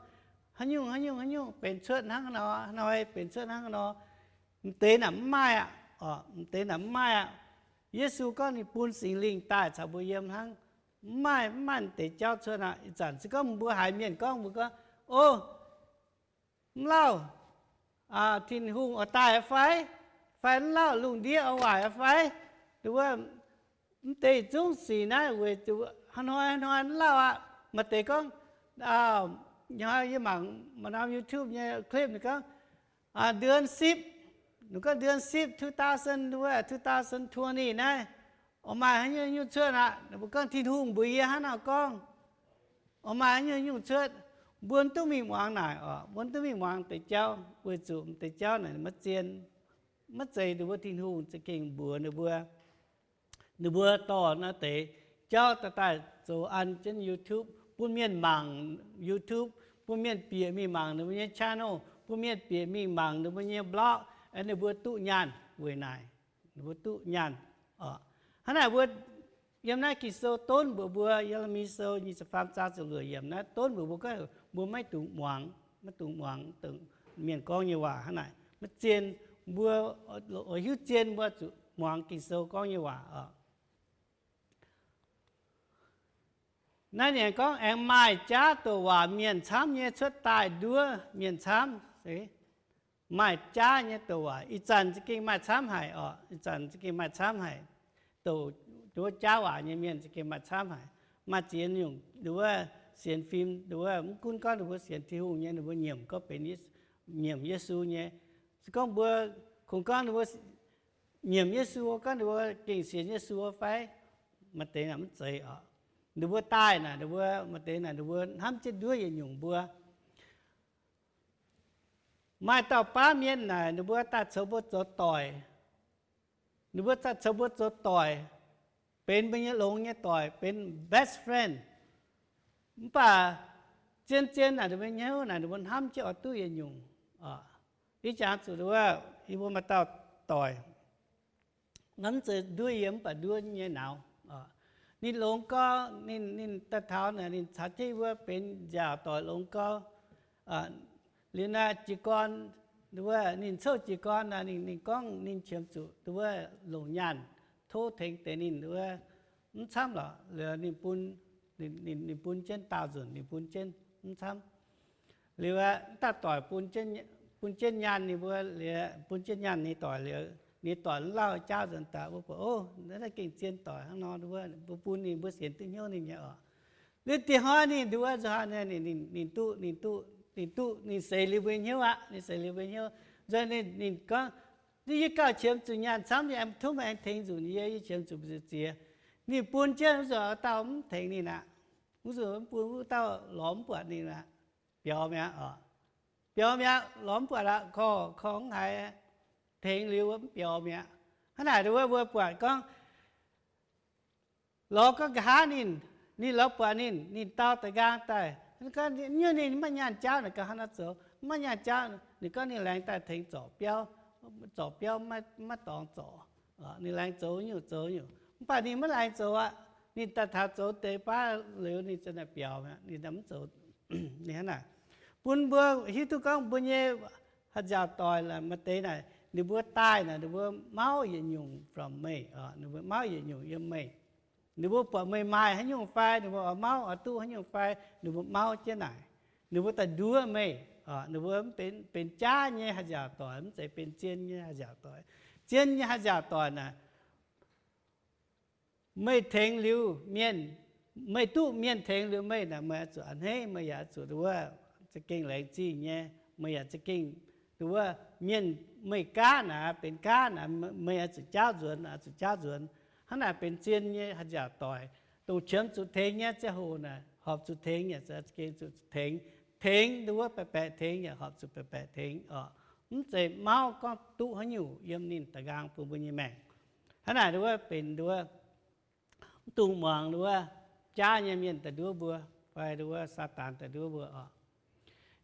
haaix nyungc, haaix nyungc, haaix nyungc benx cuotv hnangv nor, hnoi benx cuotv hnangv nor. M'deix naaic mv maaih aqv, m'deix naaic mv maaih aqv. Yesu gorngv ninh bun Singx Lingh daaih caux mbuo yiem hnangv. Mv maaih, mv maaih deix jauv cuotv aqv. Ih zanc se gorngv mbuo haiz mienh gorngv, mbuo gorngv, O, mv lauh, Tin-Hungh oix daaih fai? Fai mv lauh, lungh ndiev oix waaic fai? Nduov, mv deix zungv sic naaiv weic zuqc hnoi-hnoi mv lauh aqv. Maaih deix gorngv, yie mangc maaih norm YouTube nyei clip ninh gorngv, เดือนสิบ, ninh gorngv เดือนสิบ two thousand, two thousand twenty naaiv, oix maaih haaix nyungc nyungc cuotv aqv. Ninh mbuo gorngv Tin-Hungh mbuox yie hnangv nor gorngv, oix maaih haaix nyungc nyungc cuotv. Mbuo mv duqv mingh muangx naaic oc. Mbuo mv duqv mingh muangx deix jauv weic zuqc deix jauv naaic maiv zien. Maiv zeiz nduov Tin-Hungh za'gengh mbuox ninh mbuo. Ninh mbuo dorh naaiv deix jauv daaih, daaih zoux an jienv YouTube, bun mienh mangc YouTube, bun mienh bieqc mingh mangc ninh mbuo nyei channel, bun mienh bieqc mingh mangc ninh mbuo nyei blog, ninh mbuo duqv nyaanh weic naaic. Ninh mbuo duqv nyaanh. Hnangv naaic mbuo yiem naaiv Ging-Sou donv mbuox mbuo, Ye^le^mi Sou nyic ziepc faam zaang ziepc luoqc yiemc naaiv donv mbuox mbuo gorngv mbuo maiv dungx muangx, maiv dungx muangx dongh mienh gorngv nyei waac hnangv naaic. Maiv zien. Mbuo oix hiuv zien mbuo zuqc muangx Ging-Sou gorngv nyei waac oc. Naaiv ninh gorngv aengx maaih jaav douc waac mienh camv nyei cuotv daaih nduov mienh camv. Maaih jaav nyei douc waac ih zanc za'gengh maaih camv haic oc. Ih zanc za'gengh maaih camv haic. Douc nduov jaav waac nyei mienh za'gengh maaih camv haic. Maaih ziex nyungc nduov sienx fim nduov, mv gunv gorngv ninh mbuo sienx Tin-Hungh nyei, ninh mbuo nyiemc gorngv benx, nyiemc Yesu nyei. Se gorngv mbuo kungx gorngv ninh mbuo nyiemc Yesu, gorngv ninh mbuo gengh sienx Yesu fai? Maaih deix naaic mv zeiz oc. Ninh mbuo daaih naaic, ninh mbuo maaih deix naaic ninh mbuo hnamv jienv nduov yietc nyungc mbuo. Maaih dauh baav mienh naaic ninh mbuo daaih coux mbuo zoux doic. Ninh mbuo daaih coux mbuo zoux doic, benx mbuo nyei longx nyei doic, benx best friend. Mv baac zien-zien naaic ninh mbuo hnyouv naaic ninh mbuo hnamv jienv oix duqv yietc nyungc. Ih jangx zuqc wuov, yie mbuo maaih dauh doic, mv zeiz nduov yie mv baac nduov nyei nauz. Ninh longx gorx, ninh, ninh daaih taux naaic ninh caux jienv yie mbuo benx nziaauc doic longx gorx. Liuz naaic jiez gorn, wuov ninh couv jiez gorn naaic, ninh, ninh gorngv ninh qiemx zuqc wuov longc nyaanh tov tengx deix ninh wuov mv camv lorqc. Liuz ninh bun, ninh, ninh bun jienv daauh nzunc, ninh bun jienv mv camv. Liuz aeqv, daaih doic bun jienv nyaanh ninh mbuo, liuz bun jienv nyaanh ninh doic liuz, ninh doic mv lauh jaauv nzuonx daaih, mbuo buatc, o, naaiv gengh zien doic hnangv nor, mbuo bun ninh mbuo sienx duqv hnyouv ninh nyei oc. Liuz diex hnoi ninh nduov nzuonx, ninh duqv, ninh duqv, ninh duqv, ninh seix liuz mbuo nyei hnyouv aqv, ninh seix liuz mbuo nyei hnyouv. Nzuonx ninh, ninh gorngv, yie gauh qiemx zuqc nyaanh camv nyei, tov meih aengx tengx nzunc yie, yie qiemx zuqc mbu'ziex ziex. Ninh bun jienv wuov nzunc dauh mv tengx ninh aqv. Wuov nzunc mv bun wuov dauh lorz mv buatc ninh aqv. Biaux mi'aqv oc. Biaux mi'aqv, lorz mv buatc aqv, korv, korv mv haiz, tengx liuz mv biaux mi'aqv. Hnangv naaic wuov mbuo buatc gorngv, lorz gorngv nqa'haav ninh, ninh lorz buatc ninh, ninh dau da'nqaang daaih, gorngv nyuoz ninh maiv nyaanh jaauv naaic, ga'haav nor zoux maiv nyaanh jaauv. Ninh gorngv ninh laengz daaih tengx zorc biauv, zorc biauv maiv dorngx zorc. Ninh laengz zoux nyungc zoux nyungc, mv baac ninh maiv laengz zoux aqv. Ninh daaih taux zoux deix baav liuz ninh za'naaic biaux mi'aqv, ninh mv zoux. Ninh hnangv naaic, bun mbuo hiuv duqv gorngv mbuo nyei haaix nziaauc doic maaih deix naaic, ninh mbuo daaih naaic ninh mbuo mauv yietc nyungc from meih, ninh mbuo mauv yietc nyungc yiem meih. Ninh mbuo buatc meih maaih haaix nyungc fai, ninh mbuo oix mauv oix duqv haaix nyungc fai, ninh mbuo mauv jienv naaic. Ninh mbuo daaih nduov meih. Ninh mbuo mv benx, benx jaav nyei haaix nziaauc doic, mv zeiz benx zien nyei haaix nziaauc doic. Zien nyei haaix nziaauc doic naaic, meih tengx liuz mienh, meih duqv mienh tengx liuz meih naaic, meih oix zuqc a'hneiv, meih yaac oix zuqc wuov za'gengh laengz zingh nyei, meih yaac za'gengh wuov mienh meih gaav naaic, benx gaav naaic, meih oix zuqc jaauv nzuonx, oix zuqc jaauv nzuonx. Hnangv naaic benx zien nyei haaix nziaauc doic. dongh qiemx zuqc tengx nyei ziangh hoc naaic, horpc zuqc tengx yaac za'gengh zuqc tengx. Tengx nduov baeqc baeqc tengx yaac horpc zuqc baeqc baeqc tengx oc. Mv zeiz mauv gorngv duqv haaix nyungc yiem ninh da'nqaang bun mbuo nyei maengc. Hnangv naaic nduov benx nduov mv dungx muangx nduov jaav nyei mienh daaih nduov mbuo, fai nduov Saadaan daaih nduov mbuo oc.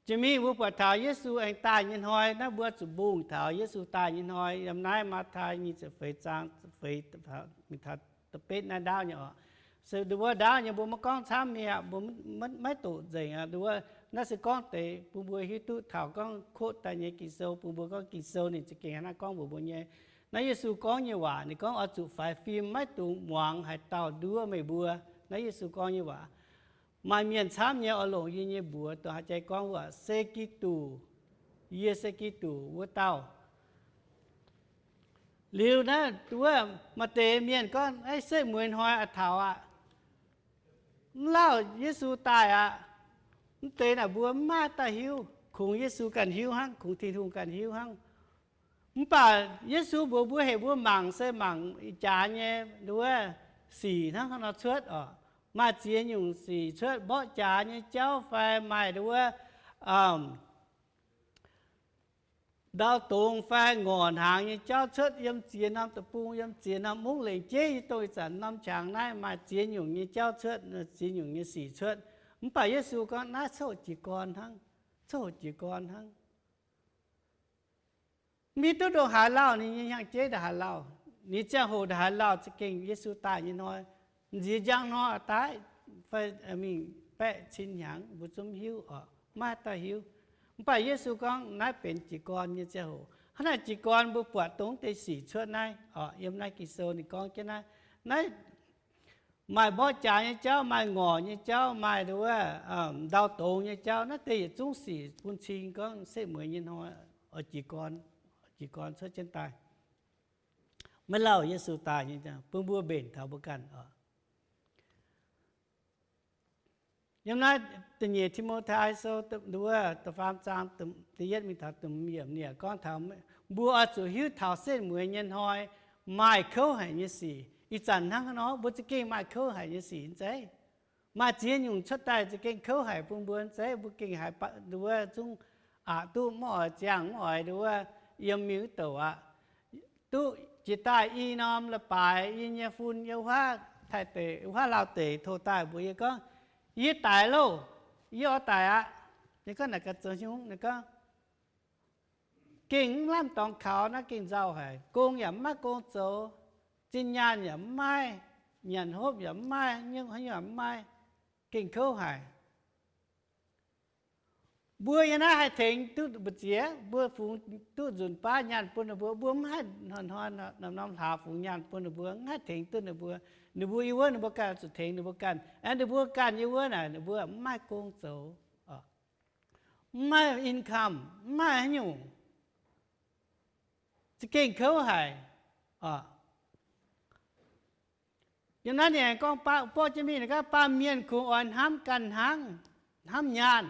Jiex mingh mbuo buatc taux Yesu aengx daaih nyei hnoi, naaiv mbuo zuqc mbungh taux Yesu daaih nyei hnoi yiem naaiv Matv^tai nyic ziepc feix zaang, feix, mingh taux da'betv naaiv ndaauv nyei oc. Se nduov ndaauv nyei mbuo maiv gorngv camv mi'aqv, mbuo maiv doqc nzengc aqv. Nduov naaiv se gorngv deix bun mbuo hiuv duqv taux gorngv kotv daaih nyei Ging-Sou, bun mbuo gorngv Ging-Sou ninh za'gengh hnangv naaiv gorngv mbuox mbuo nyei. Naaiv Yesu gorngv nyei waac, ninh gorngv, Oix zuqc faix fim, maiv dungx muangx haaix dauh nduov meih mbuo. Naaiv Yesu gorngv nyei waac. Maaih mienh camv nyei oix longc yie nyei mbuox dongh haaix jai gorngv wuov, Se Giduc, yie se Giduc wuov dauh. Liuz naaiv wuov maaih deix mienh gorngv, Setv mueiz hnoi a'taux aqv, mv lauh Yesu daaih aqv. Mv deix naaic mbuo mv maaih dauh hiuv, kungx Yesu ganh hiuv hnangv, kungx Tin-Hungh ganh hiuv hnangv. Mv baac Yesu mbuox mbuo heuc mbuo mangc se mangc ih jaax nyei nduov sic hnangv haaix nor cuotv oc. Maaih ziex nyungc sic cuotv, mborqv jaax nyei jauv fai maaih nduov ndau dongz fai ngorc hnaangx nyei jauv cuotv yiem ziex norm deic-bung, yiem ziex norm mungv lengc jeiv nyei dongh ih zanc norm qangx naaiv maaih ziex nyungc nyei jauv cuotv, ziex nyungc nyei sic cuotv. Mv baac Yesu gorngv naaiv coqv jiez gorn hnangv, coqv jiez gorn hnangv. Mv hiuv duqv ndongc haaix lauh, ninh nyei hnyangx-jeiv ndongc haaix lauh, ninh ziangh hoc ndongc haaix lauh za'gengh Yesu daaih nyei hnoi, nziex njang hnoi daaih fai mingh baeqv cin hnyangx mbuo zungv mv hiuv oc, maiv dauh hiuv. Mv baac Yesu gorngv naaiv benx jiez gorn nyei ziangh hoc. Hnangv naaic jiez gorn mbuo buatc dongh deix sic cuotv naaiv oc, yiem naaiv Ging-Sou ninh gorngv jienv naaiv, naaiv maaih mborqv jaax nyei jauv, maaih ngorc nyei jauv, maaih nduov ndau dongz nyei jauv, naaiv deix yietc zungv sic bun cing gorngv setv mueiz nyei hnoi oix jiez gorn, jiez gorn cuotv jienv daaih. Maiv lauh Yesu daaih nyei, bun mbuo mbenc taux mbuo ganh oc. Yiem naaiv da'nyeic Ti^mo^tai Sou nduov da'faam zaang da'yietv mingh taux da'hmz yiemc ninh gorngv taux mbuo oix zuqc hiuv taux setv mueiz nyei hnoi maaih kouv haic nyei sic. Ih zanc hnangv haaix nor mbuo za'gengh maaih kouv haic nyei sic zeiv. Maaih ziex nyungc cuotv daaih za'gengh kouv haic bun mbuo zeiv, mbuo gengh haiz nduov zungv aqc duqv mv oix ziangh, mv oix nduov yiem mingh wuov douc aqv. Duqv jiex daaih i norm leiz-baaix, yie nyei fun, yie huaav, taaih deic, huaav lauh deic tov daaih mbuox yie gorngv, Yie daic loh, yie oix daic aqv. Ninh gorngv naaic ganh zoux hnyungv, ninh gorngv, Gengh mv lamh dorngx kaux naaiv gengh nzauh haic. Gong yaac mv maaih gong zoux, zinh nyaanh yaac mv maaih, nyanc hopv yaac mv maaih, nyungc haaix nyungc yaac mv maaih, gengh kouv haic. Mbuo yiem naaiv haih tengx duqv mbu'ziex, mbuo fungx duqv nzunc baav nyaanh bun ninh mbuo, mbuo mv haih hnoi-hnoi norm-norm hlaax fungx nyaanh bun ninh mbuo, mv haih tengx duqv ninh mbuo. Ninh mbuo yiem wuov ninh mbuo ganh zuqc tengx ninh mbuo ganh. Aengx ninh mbuo ganh yiem wuov naaic ninh mbuo mv maaih gong zoux, mv maaih income, mv maaih haaix nyungc, za'gengh kouv haic. Yiem naaiv ninh aengx gorngv baav, borqv jienv mingh, ninh gorngv baamh mienh kungx oix hnamv ganh hnangv, hnamv nyaanh,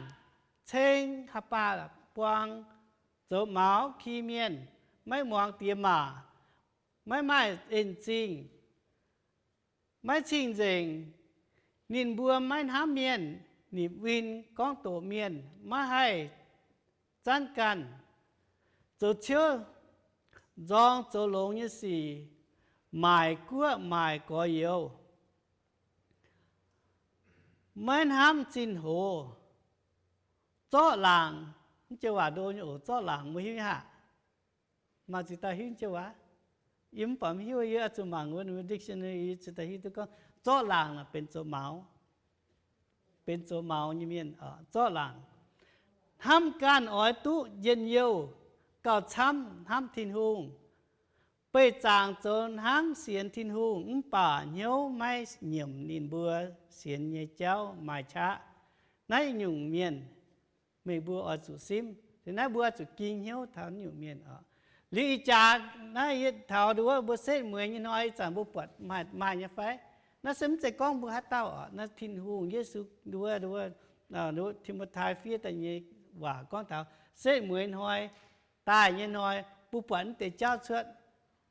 ceng, haaix baac buang, zoux maux, ki mienh, maiv muangx diex maac, maiv maaih en zingh, maiv cing-nzengc. Ninh mbuo maiv hnamv mienh, nimc win, gorngv doqc mienh, maiv haih zanv ganh, zoux ciouv nzorng zoux longx nyei sic, maaic guoqv maaic gorx-youz, maiv hnamv zinh hoz, zorqv laangc. Mv joux waac ndo nyei oc, zorqv laangc mbuo hiuv nyei haic? Maaih ziex dauh hiuv joux waac? Yie mv baac mv hiuv, yie oix zuqc mangc wuov dictionary, ziex dauh hiuv duqv gorngv zorqv laangc benx zoux maux, benx zoux maux nyei mienh, zorqv laangc. Hnamv ganh oix duqv njien-youh, gauh camv hnamv Tin-Hungh. Beih zaangc zoux hnangv sienx Tin-Hungh mv baac hnyouv maiv nyiemc ninh mbuo sienx nyei jauv maaih qaqv. Naaiv nyungc mienh meih mbuo oix zuqc simv. Naaiv mbuo oix zuqc ging hnyouv taux nyungc mienh oc. Liuz ih jaax naaiv yietc taux nduov mbuo setv mueiz nyei hnoi ih zanc mbuo buatc maaih maaih nyei fai? Naaiv se mv zeiz gorngv mbuo haaix dauh oc. Naaiv Tin-Hungh, Yesu nduov, nduov, Ti^mo^tai fiev daaih nyei waac gorngv taux setv mueiz hnoi, daaih nyei hnoi, mbuo buatc naaiv deix jauv cuotv.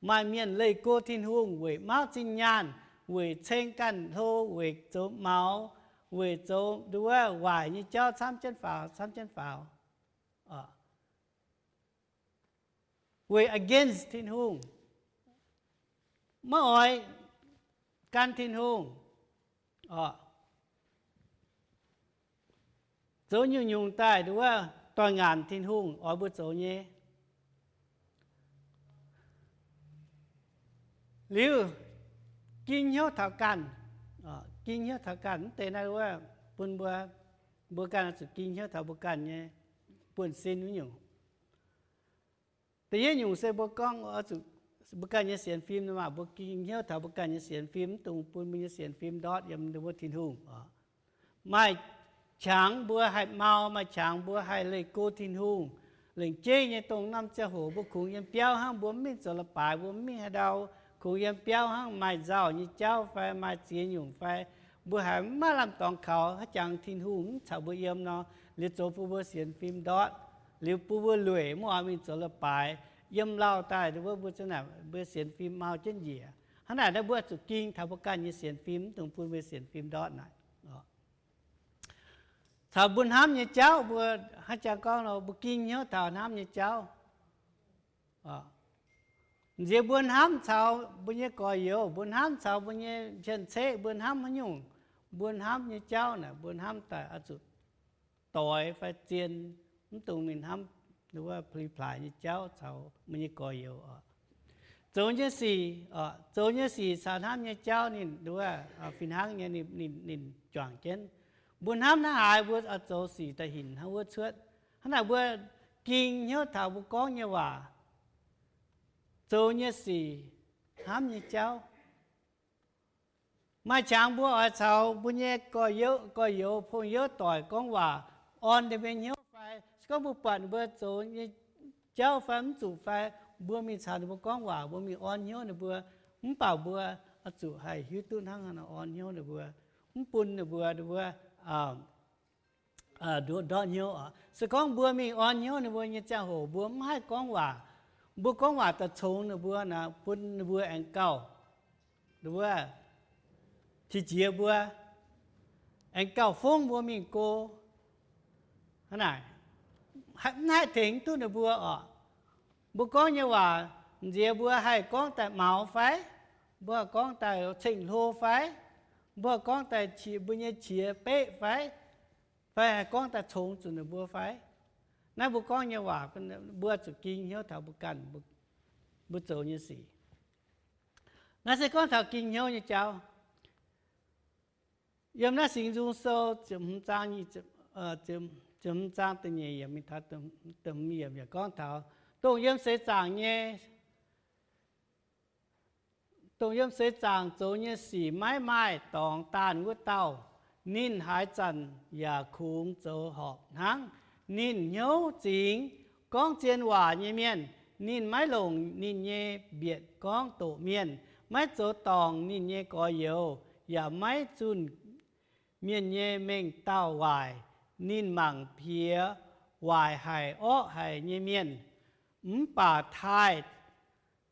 Maaih mienh leih go Tin-Hungh weic mauv zinh nyaanh, weic ceng ganh hlo, weic zoux maux, weic zoux nduov waaic nyei jauv camv jienv faaux, camv jienv faaux. Weic against Tin-Hungh, maiv oix gan Tin-Hungh, zoux nyungc-nyungc daaih nduov doix-ngaanc Tin-Hungh oix mbuo zoux nyei. Liuz, ging hnyouv taux ganh, ging hnyouv taux ganh mv deix naaiv wuov, bun mbuo, mbuo ganh oix zuqc ging hnyouv taux mbuo ganh nyei buonv-sin wuov nyungc. Da'yietv nyungc se mbuo gorngv oix zuqc, mbuo ganh nyei sienx fim, maaih mbuo ging hnyouv taux mbuo ganh nyei sienx fim, mv dungx bun mbuo nyei sienx fim ndortv yiem wuov Tin-Hungh oc. Maaih qangx mbuo haih mau, maaih qangx mbuo haih leih go Tin-Hungh. Lengc jeiv nyei dongh norm ziangh hoc mbuo kungx yiem biauv hnangv, mbuo mv mingh zoux leiz-baaix, mbuo mv mingh haaix ndau, kungx yiem biauv hnangv, maaih nzauh nyei jauv fai maaih ziex nyungc fai, mbuo haiz maiv lamh dorngx kaux haaix jangx Tin-Hungh mv caux mbuo yiem nor, liuz zoux bun mbuo sienx fim ndortv, liuz bun mbuo lueic mv oix mingh zoux leiz-baaix, yiem lauh daaih wuov mbuo, mbuo sienx fim mau jienv njiec. Hnangv naaic naaiv mbuo zuqc ging taux mbuo ganh nyei sienx fim, mv dungx bun mbuo sienx fim ndortv naaic. Caux mbuo hnamv nyei jauv, mbuo haaix jangx gorngv nor, mbuo ging hnyouv taux hnamv nyei jauv. Nziex mbuo hnamv caux mbuo nyei gorx-youz, mbuo hnamv caux mbuo nyei cien-ceqv, mbuo hnamv haaix nyungc, mbuo hnamv nyei jauv naaic, mbuo hnamv daaih oix zuqc doix fai zien, mv dungx mingh hnamv wuov pli-plaaix nyei jauv caux mbuo nyei gorx-youz oc. Zoux nyei sic, zoux nyei sic caux hnamv nyei jauv ninh wuov fih hnangv nyei, ninh, ninh juangc jienv. Mbuo hnamv hnangv haaix mbuo oix zoux sic daaih hinc hnangv wuov cuotv. Hnangv naaic mbuo ging hnyouv taux mbuo gorngv nyei waac, zoux nyei sic, hnamv nyei jauv. Maaih qangx mbuo oix caux mbuo nyei gorx-youz, gorx-youz pong-youz doic gorngv waac, orn ninh mbuo hnyouv fai se gorngv mbuo buatc ninh mbuo zoux nyei jauv fai mv zuqc fai, mbuo mingh caux ninh mbuo gorngv waac, mbuo mingh orn hnyouv ninh mbuo. Mv baac mbuo oix zuqc haih hiuv duqv hnangv haaix nor orn hnyouv ninh mbuo, mv bun ninh mbuo, ninh mbuo ndortv hnyouv oc. Se gorngv mbuo mingh orn hnyouv ninh mbuo nyei ziangh hoc mbuo mv haih gorngv waac, mbuo gorngv waac daaih congx ninh mbuo naaic, bun ninh mbuo aengx gauh, ninh mbuo qiex jiez mbuo, aengx gauh fongv mbuo mingh go. Hnangv naaic, mv haih tengx duqv ninh mbuo oc. Mbuo gorngv nyei waac, nziex mbuo haih gorngv daaih maux fai? Mbuo haih gorngv daaih ceng-hlo fai? Mbuo haih gorngv daaih qiex mbuo nyei qiex beqv fai? Fai haih gorngv daaih congx zuqc ninh mbuo fai? Naaiv mbuo gorngv nyei waac, mbuo zuqc ging hnyouv taux mbuo ganh, mbuo zoux nyei sic. Naaiv se gorngv taux ging hnyouv nyei jauv. Yiem naaiv Singx Nzung Sou ziepc hmz zaang, ziepc hmz zaang da'nyeic yiemc mingh taux da'hmz yiemc yaac gorngv taux dongh yiem seix zaangc nyei, dongh yiem seix zaangc zoux nyei sic maiv maaih dorngx daanh wuov dauh, ninh haaix zanc yaac kungx zoux horpc hnangv. Ninh hnyouv zingx, gorngv zien waac nyei mienh. Ninh maiv longc ninh nyei mbietc gorngv doqc mienh, maiv zoux dorngc ninh nyei gorx-youz, yaac maiv zunh mienh nyei mengh dauh waaic. Ninh mangc piex waaic haic orqv haic nyei mienh, mv baac taaih,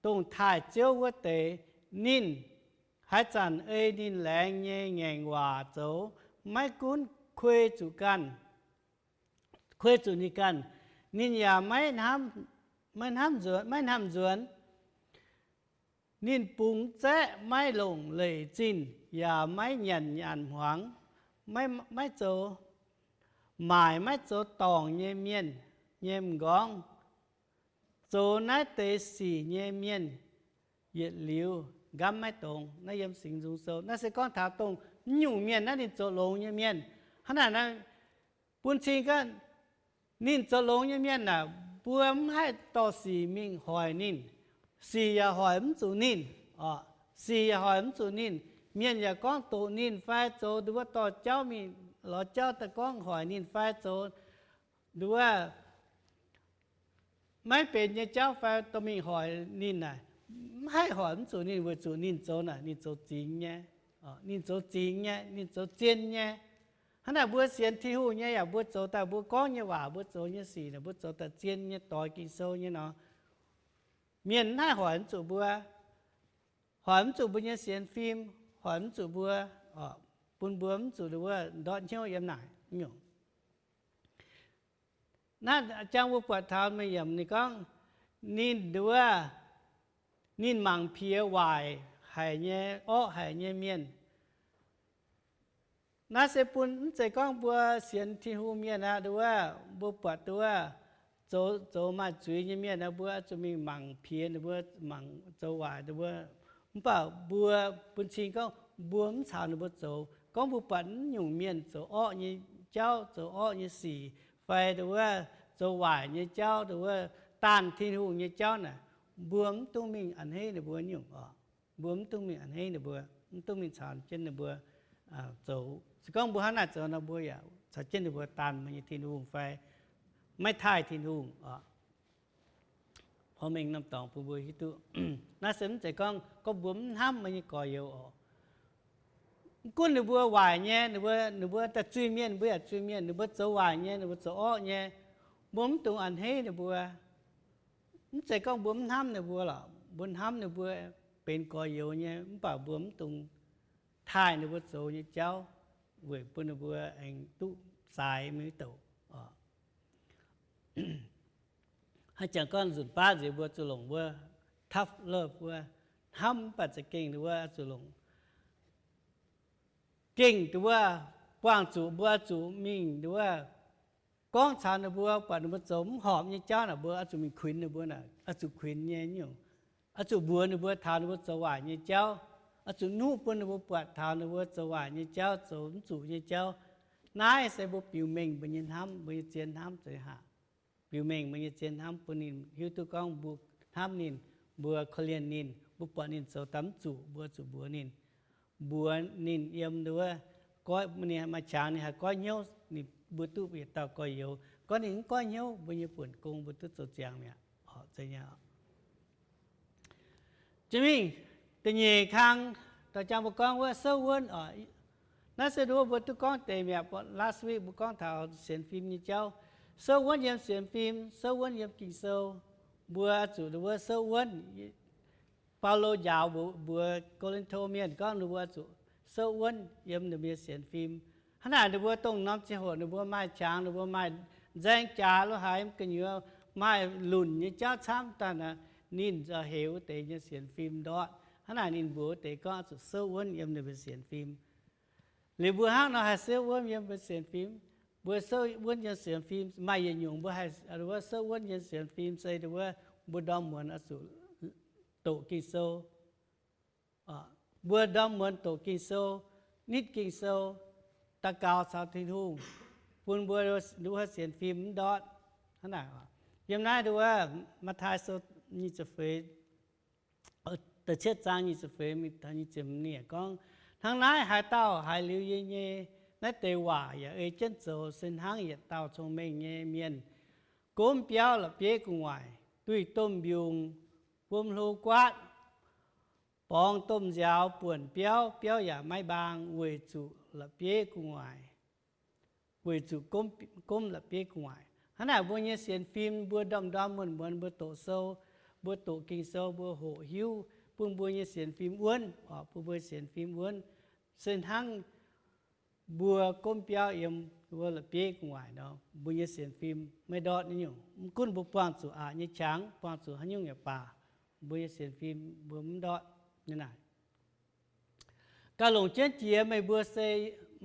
dongh taaih Ziouv wuov deix. Ninh haaix zanc ei ninh laengz nyei ngaengc waac zoux, maiv gunv kuei zuqc ganh, kuei zuqc ninh ganh, ninh yaac maiv hnamv nzuonx, maiv hnamv nzuonx. Ninh bungx zaeqv maiv longc leic zinh, yaac maiv nyanc nyaanh hmuangx, maiv zoux, maaic maiv zoux dorngc nyei mienh nyei m'nqorngv. Zoux naaiv deix sic nyei mienh yietc liuz nqamv maiv dongz. Naaiv yiem Singx Nzung Sou. Naaiv se gorngv taux dongh mv nyungc mienh naaiv ninh zoux longx nyei mienh. Hnangv naaic, bun cing gorngv ninh zoux longx nyei mienh aah, mbuo mv haih dorh sic mingh hoic ninh. Sic yaac hoic mv zuqc ninh. Sic yaac hoic mv zuqc ninh. Mienh yaac gorngv doqc ninh fai zoux nduov dorh jauv mingh, lorz jauv daaih gorngv hoic ninh fai zoux nduov maiv benx nyei jauv fai dorh mingh hoic ninh naaic, mv haih hoic mv zuqc ninh, weic zuqc ninh zoux naaic ninh zoux zingx nyei. Ninh zoux zingx nyei, ninh zoux zien nyei. Hnangv naaic mbuo sienx Tin-Hungh nyei yaac mbuo zoux daaih, mbuo gorngv nyei waac, mbuo zoux nyei sic naaic, mbuo zoux daaih zien nyei, doix Ging-Sou nyei nor, mienh mv haih hoic mv zuqc mbuo, hoic mv zuqc mbuo nyei sienx fim, hoic mv zuqc mbuo, bun mbuo mv zuqc ndongc wuov ndortv hnyouv yiem naaic nyungc. Naaiv jang mbuo buatc taux mienh yiemc ninh gorngv, ninh ndongc wuov, ninh mangc piex waaic haic nyei, orqv haic nyei mienh. Naaiv se bun mv zeiz gorngv mbuo sienx Tin-Hungh mienh aqv, ndongc wuov mbuo buatc ndongc wuov zoux, zoux maaih zuiz nyei mienh aqv, mbuo oix zuqc mingh mangc piex ninh mbuo, mangc zoux waaic ninh mbuo. Mv baac mbuo bun cing gorngv mbuo mv caux ninh mbuo zoux. Gorngv mbuo buatc naaiv nyungc mienh zoux orqv nyei jauv, zoux orqv nyei sic, fai ndongc wuov zoux waaic nyei jauv, ndongc wuov daanh Tin-Hungh nyei jauv naaic, mbuo mv dungx mingh a'hneiv ninh mbuo nyungc oc. Mbuo mv dungx mingh a'hneiv ninh mbuo, mv dungx mingh caux jienv ninh mbuo zoux. Se gorngv mbuo hnangv naaic zoux nor, mbuo yaac caux jienv ninh mbuo daanh meih nyei Tin-Hungh fai maiv taaih Tin-Hungh oc. Porv mengh norm dorngx bun mbuo hiuv duqv. Naaiv se mv zeiz gorngv, gorngv mbuo mv hnamv meih nyei gorx-youz oc. Mv gunv ninh mbuo waaic nyei, ninh mbuo, ninh mbuo daaih zuiz-mienh, mbuo yaac zuiz-mienh, ninh mbuo zoux waaic nyei, ninh mbuo zoux orqv nyei, mbuo mv dungx a'hneiv ninh mbuo. Mv zeiz gorngv mbuo mv hnamv ninh mbuo lorqc, mbuo hnamv ninh mbuo benx gorx-youz nyei, mv baac mbuo mv dungx taaih ninh mbuo zoux nyei jauv, weic bun ninh mbuo aengx duqv zaaix mingh douc oc. Hnangv jangx gorngv nzunc baav nziex mbuo zuqc longc wuov tough love wuov, hnamv mv baac za'gengh wuov oix zuqc longc gengh ndongc wuov, buangh zuqc mbuo oix zuqc mingh ndongc wuov gorngv caux ninh mbuo, buatc ninh mbuo zoux mv horpc nyei jauv naaic, mbuo oix zuqc mingh kuinx ninh mbuo naaic, oix zuqc kuinx nyei nyungc. Oix zuqc mbuox ninh mbuo taux ninh mbuo zoux waaic nyei jauv. Oix zuqc nuqv bun ninh mbuo buatc taux ninh mbuo zoux waaic nyei jauv, zoux mv zuqc nyei jauv. Naaiv se mbuo biux mengh mbuo nyei hnamv, mbuo nyei zien hnamv za'gengh biux mengh mbuo nyei zien hnamv bun ninh hiuv duqv gorngv mbuo hnamv ninh, mbuo korv-lienh ninh, mbuo buatc ninh zoux daaih mv zuqc, mbuo zuqc mbuox ninh. Mbuox ninh yiem wuov, goiv ninh maaih qangx ninh haih goiv hnyouv, ninh mbuo duqv yietc dauh gorx-youz. Gorngv ninh mv goiv hnyouv, mbuo nyei buonc gong mbuo duqv zoux ziangx mi'aqv. Jiex mingh da'nyeic kang, da'jang mbuo gorngv wuov souv wuonv oc. Naaiv se nduov mbuo duqv gorngv deix mi'aqv. Last week mbuo gorngv taux sienx fim nyei jauv. Souv wuonv yiem sienx fim, souv wuonv yiem Ging-Sou. Mbuo zuqc nduov souv wuonv. Baulo njaaux mbuox Ko^lin^to mienh gorngv ninh mbuo zuqc souv wuonv yiem ninh mbuo nyei sienx fim. Hnangv naaic ninh mbuo dongh norm ziangh hoc ninh mbuo maaih qangx, ninh mbuo maaih nzaeng jaax lo haaix gu'nyuoz, maaih lunc nyei jauv camv daaih, ninh heuc wuov deix nyei sienx fim ndortv. Hnangv naaic ninh mbuox wuov deix gorngv zuqc souv wuonv yiem ninh mbuo sienx fim. Liuz mbuo hnangv nor haih souv wuonv yiem mbuo sienx fim. Mbuo souv wuonv yiem sienx fim maaih yietc nyungc mbuo haih wuov souv wuonv yiem sienx fim se wuov mbuo ndorm muonz oix zuqc doqc Ging-Sou. Mbuo ndorm muonz doqc Ging-Sou, nitv Ging-Sou, daux gaux caux Tin-Hungh, bun mbuo wuov sienx fim mv ndortv. Hnangv naaic, yiem naaiv nduov Matv^taai Sou nyic ziepc feix, da'cietv zaang nyic ziepc feix mingh taux nyic ziepc hmz ninh gorngv, hnangv naaiv haaix dauh haiz liuz yie nyei naaiv deix waac yaac ei jienv zoux se hnangv yietc dauh cong-mengh nyei mienh gomv biauv la'bieiv gu'nguaaic, duih domh mbiungc, wuom hlo guaatv, borngz domh nziaaux buonc biauv, biauv yaac maiv mbaang weic zuqc la'bieiv gu'nguaaic, weic zuqc gomv la'bieiv gu'nguaaic. Hnangv naaic mbuo nyei sienx fim mbuo ndorm-ndorm muonz-muonz mbuo doqc sou, mbuo doqc Ging-Sou, mbuo hoqc hiuv bun mbuo nyei sienx fim wuonv oc, bun mbuo sienx fim wuonv se hnangv mbuo gomv biauv yiem wuov la'bieiv gu'nguaaic nor, mbuo nyei sienx fim maiv ndortv nyungc. Mv gunv mbuo buangh zuqc aqc nyei qangx, buangh zuqc haaix nyungc yaac baac, mbuo nyei sienx fim mbuo mv ndortv. Naaiv naaic gauh longc jienv jiex meih mbuo,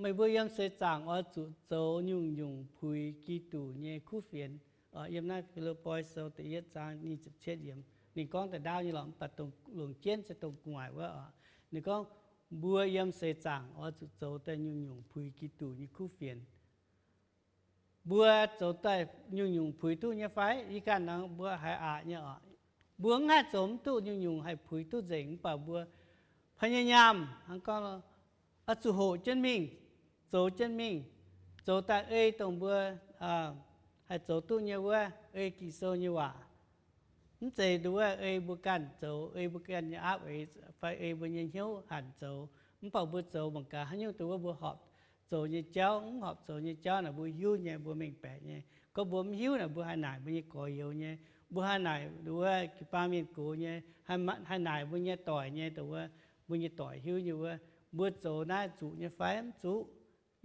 meih mbuo yiem seix zaangc oix zuqc zoux nyungc-nyungc puix Giduc nyei kuv fienx. Yiem naaiv Fi^lipv^poi Sou da'yietv zaang nyic ziepc cietv yiemc, ninh gorngv da'ndaauv nyei lorqc, mv baac longc jienv se dongh gu'nguaaic wuov oc. Ninh gorngv, mbuo yiem seix zaangc oix zuqc zoux daaih nyungc-nyungc puix Giduc nyei kuv fienx. Mbuo zoux daaih nyungc-nyungc puix duqv nyei fai? Yie ganh nor mbuo haiz aqc nyei oc. Mbuo mv haih zoux mv duqv nyungc-nyungc haih puix duqv nzengc, mv baac mbuo พยายาม hnangv gorngv oix zuqc hoqc jienv mingh, zoux jienv mingh, zoux daaih ei dongh mbuo haih zoux duqv nyei wuov, ei Ging-Sou nyei waac. Mv zeiz nduov ei mbuo ganh zoux, ei mbuo ganh nyei aapv eix fai ei mbuo nyei hnyouv hanc zoux. Mv baac mbuo zoux mangc gaax haaix nyungc dongh wuov mbuo horpc zoux nyei jauv, mv horpc zoux nyei jauv naaic mbuo hiuv nyei, mbuo mengh baeqc nyei. Gorngv mbuo mv hiuv naaic mbuo haih naaic mbuo nyei gorx-youz nyei, mbuo haih naaic nduov wuov jiu-baang mienh gox nyei, haih naaic mbuo nyei doic nyei, dongh wuov mbuo nyei doic hiuv nyei wuov mbuo zoux naaiv zuqc nyei fai mv zuqc,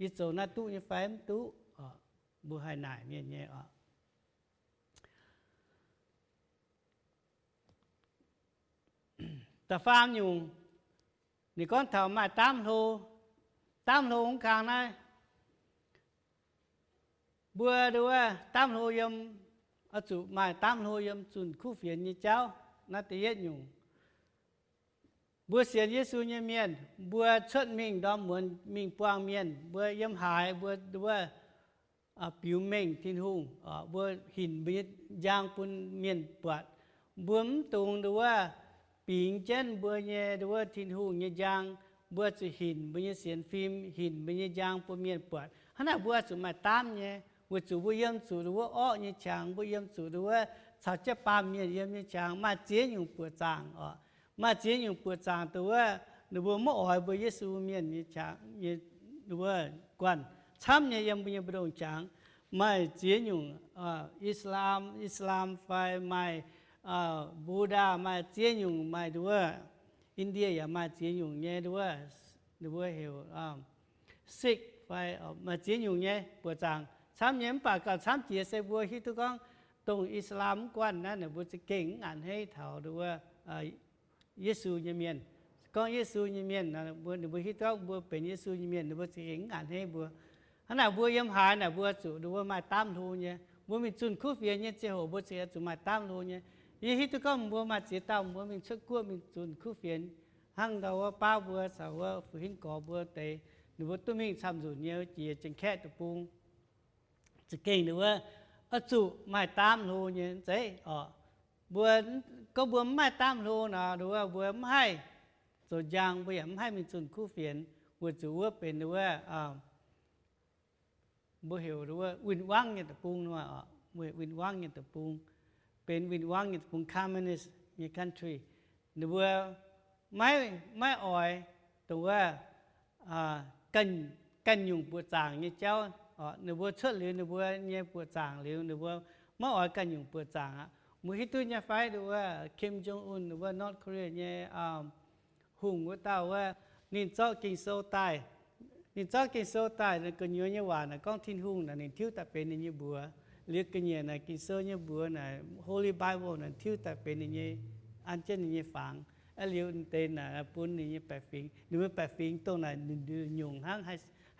yie zoux naaiv duqv nyei fai mv duqv. Mbuo haih naaic mienh nyei oc. Da'faam nyungc, ninh gorngv taux maaih daamv hlo. Daamv hlo mv kang naaiv, mbuo nduov daamv hlo yiem, oix zuqc maaih daamv hlo yiem zunh kuv fienx nyei jauv. Naaiv da'yietv nyungc, mbuo sienx Yesu nyei mienh, mbuo cuotv mingh ndorm muonz mingh buangh mienh, mbuo yiem haaix mbuo nduov biux mengh Tin-Hungh, mbuo hinc mbuo nyei njang bun mienh buatc. Mbuo mv dungx nduov bingx jienv mbuo nyei nduov Tin-Hungh nyei njang. Mbuo zuqc hinc mbuo nyei sienx fim, hinc mbuo nyei njang bun mienh buatc. Hnangv naaic mbuo zuqc maaih daamv nyei, weic zuqc mbuo yiem zuqc nduov orqv nyei qangx, mbuo yiem zuqc nduov caux jienv baamh mienh yiem nyei qangx, maaih ziex nyungc buoqc zaangc oc. Maaih ziex nyungc buoqc zaangc dongh wuov ninh mbuo maiv oix mbuo Yesu mienh nyei qangx, wuov guanh camv nyei yiem mbuo nyei mbu'ndongx qangx. Maaih ziex nyungc, Islam, Islam fai maaih Buddha, maaih ziex nyungc, maaih nduov India yaac maaih ziex nyungc nyei nduov, ninh mbuo heuc Sikh fai maaih ziex nyungc nyei buoqc zaangc camv nyei. Mv baac gauh camv jiex se mbuo hiuv duqv gorngv dongh Islam mv guanh naaiv, ninh mbuo za'gengh mv a'hneiv taux nduov Yesu nyei mienh. Gorngv Yesu nyei mienh, ninh mbuo hiuv duqv mbuo benx Yesu nyei mienh, ninh mbuo za'gengh mv a'hneiv mbuo. Hnangv naaic mbuo yiem haaix naaic mbuo zuqc nduov maaih daamv hlo nyei. Mbuo mingh zunh kuv fienx nyei ziangh hoc mbuo zuqc maaih daamv hlo nyei. Yie hiuv duqv gorngv mbuo maaih ziex dauh mbuo mingh cuotv guoqv mingh zunh kuv fienx, hnangv ndau wuov baav mbuo caux wuov Fu Hinv Gorx mbuo deix, ninh mbuo duqv mingh camv nzunc nyei jiex Janx-Kaeqv deic-bung, za'gengh nduov oix zuqc maaih daamv hlo nyei zeiv oc. Mbuo, gorngv mbuo mv maaih daamv hlo nor, nduov mbuo mv haih zoux njang, mbuo yaac mv haih mingh zunh kuv fienx, weic zuqc wuov benx nduov mbuo heuc nduov win-wangv nyei deic-bung nor, win-wangv nyei deic-bung, benx win-wangv nyei deic-bung, communist nyei country. Ninh mbuo maiv, maiv oix dongh wuov ganh nyungc buoqc zaangc nyei jauv. Ninh mbuo cuotv liuz ninh mbuo nyei buoqc zaangc liuz, ninh mbuo maiv oix ganh nyungc buoqc zaangc aqv. Mbuo hiuv duqv nyei fai nduov Kim Jong Un, nduov North Korea nyei hungh wuov dauh wuov, ninh zorqv Ging-Sou daaih. Ninh zorqv Ging-Sou daaih, gu'nyuoz nyei waac naaic gorngv Tin-Hungh naaic ninh tiuv daaih benx ninh nyei mbuox. Liuz ga'nyiec naaic Ging-Sou nyei mbuox naaic Holy Bible naaic tiuv daaih benx ninh nyei, an jienv ninh nyei fangx. Aa, liuz deix naaic bun ninh nyei baeqc fingx. Ninh mbuo baeqc fingx dongh naaic nyungc hnangv,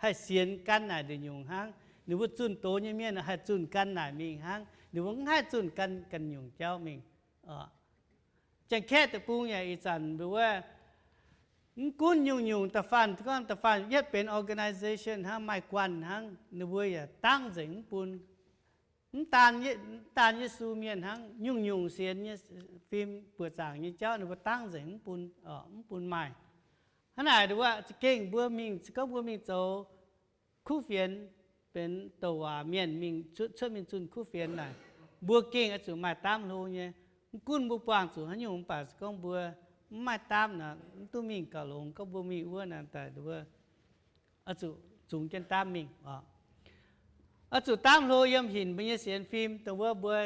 haih sienx gan naaic nduqc nyungc hnangv. Ninh mbuo zunh doz nyei mienh haih zunh gan naaic mingh hnangv. Ninh mbuo mv haih zunh gan ganh nyungc jauv mingh. Janx-Kaeqv deic-bung yaac ih zanc mbuo wuov, mv gunv nyungc-nyungc da'faanh, gorngv da'faanh yietv benx organization hnangv, maaih guanh hnangv, ninh mbuo yaac dangv nzengc mv bun. Mv daan, mv daan Yesu mienh hnangv, nyungc-nyungc sienx nyei fim buoqc zaangc nyei jauv ninh mbuo dangv nzengc mv bun, mv bun maaih. Hnangv naaic nduov za'gengh mbuo mingh, se gorngv mbuo mingh zoux kuv fienx, benx douc waac mienh mingh cuotv, cuotv mingh zunh kuv fienx naaic, mbuo gengh oix zuqc maaih daamv hlo nyei. Mv gunv mbuo buangh zuqc haaix nyungc mv baac se gorngv mbuo mv maaih daamv naaic, mv duqv mingh gauh longx. Gorngv mbuo mingh wuov naaic daaih nduov oix zuqc zungx jienv daamv mingh oc. Oix zuqc daamv hlo yiem hinc mbuo nyei sienx fim, dongh wuov mbuo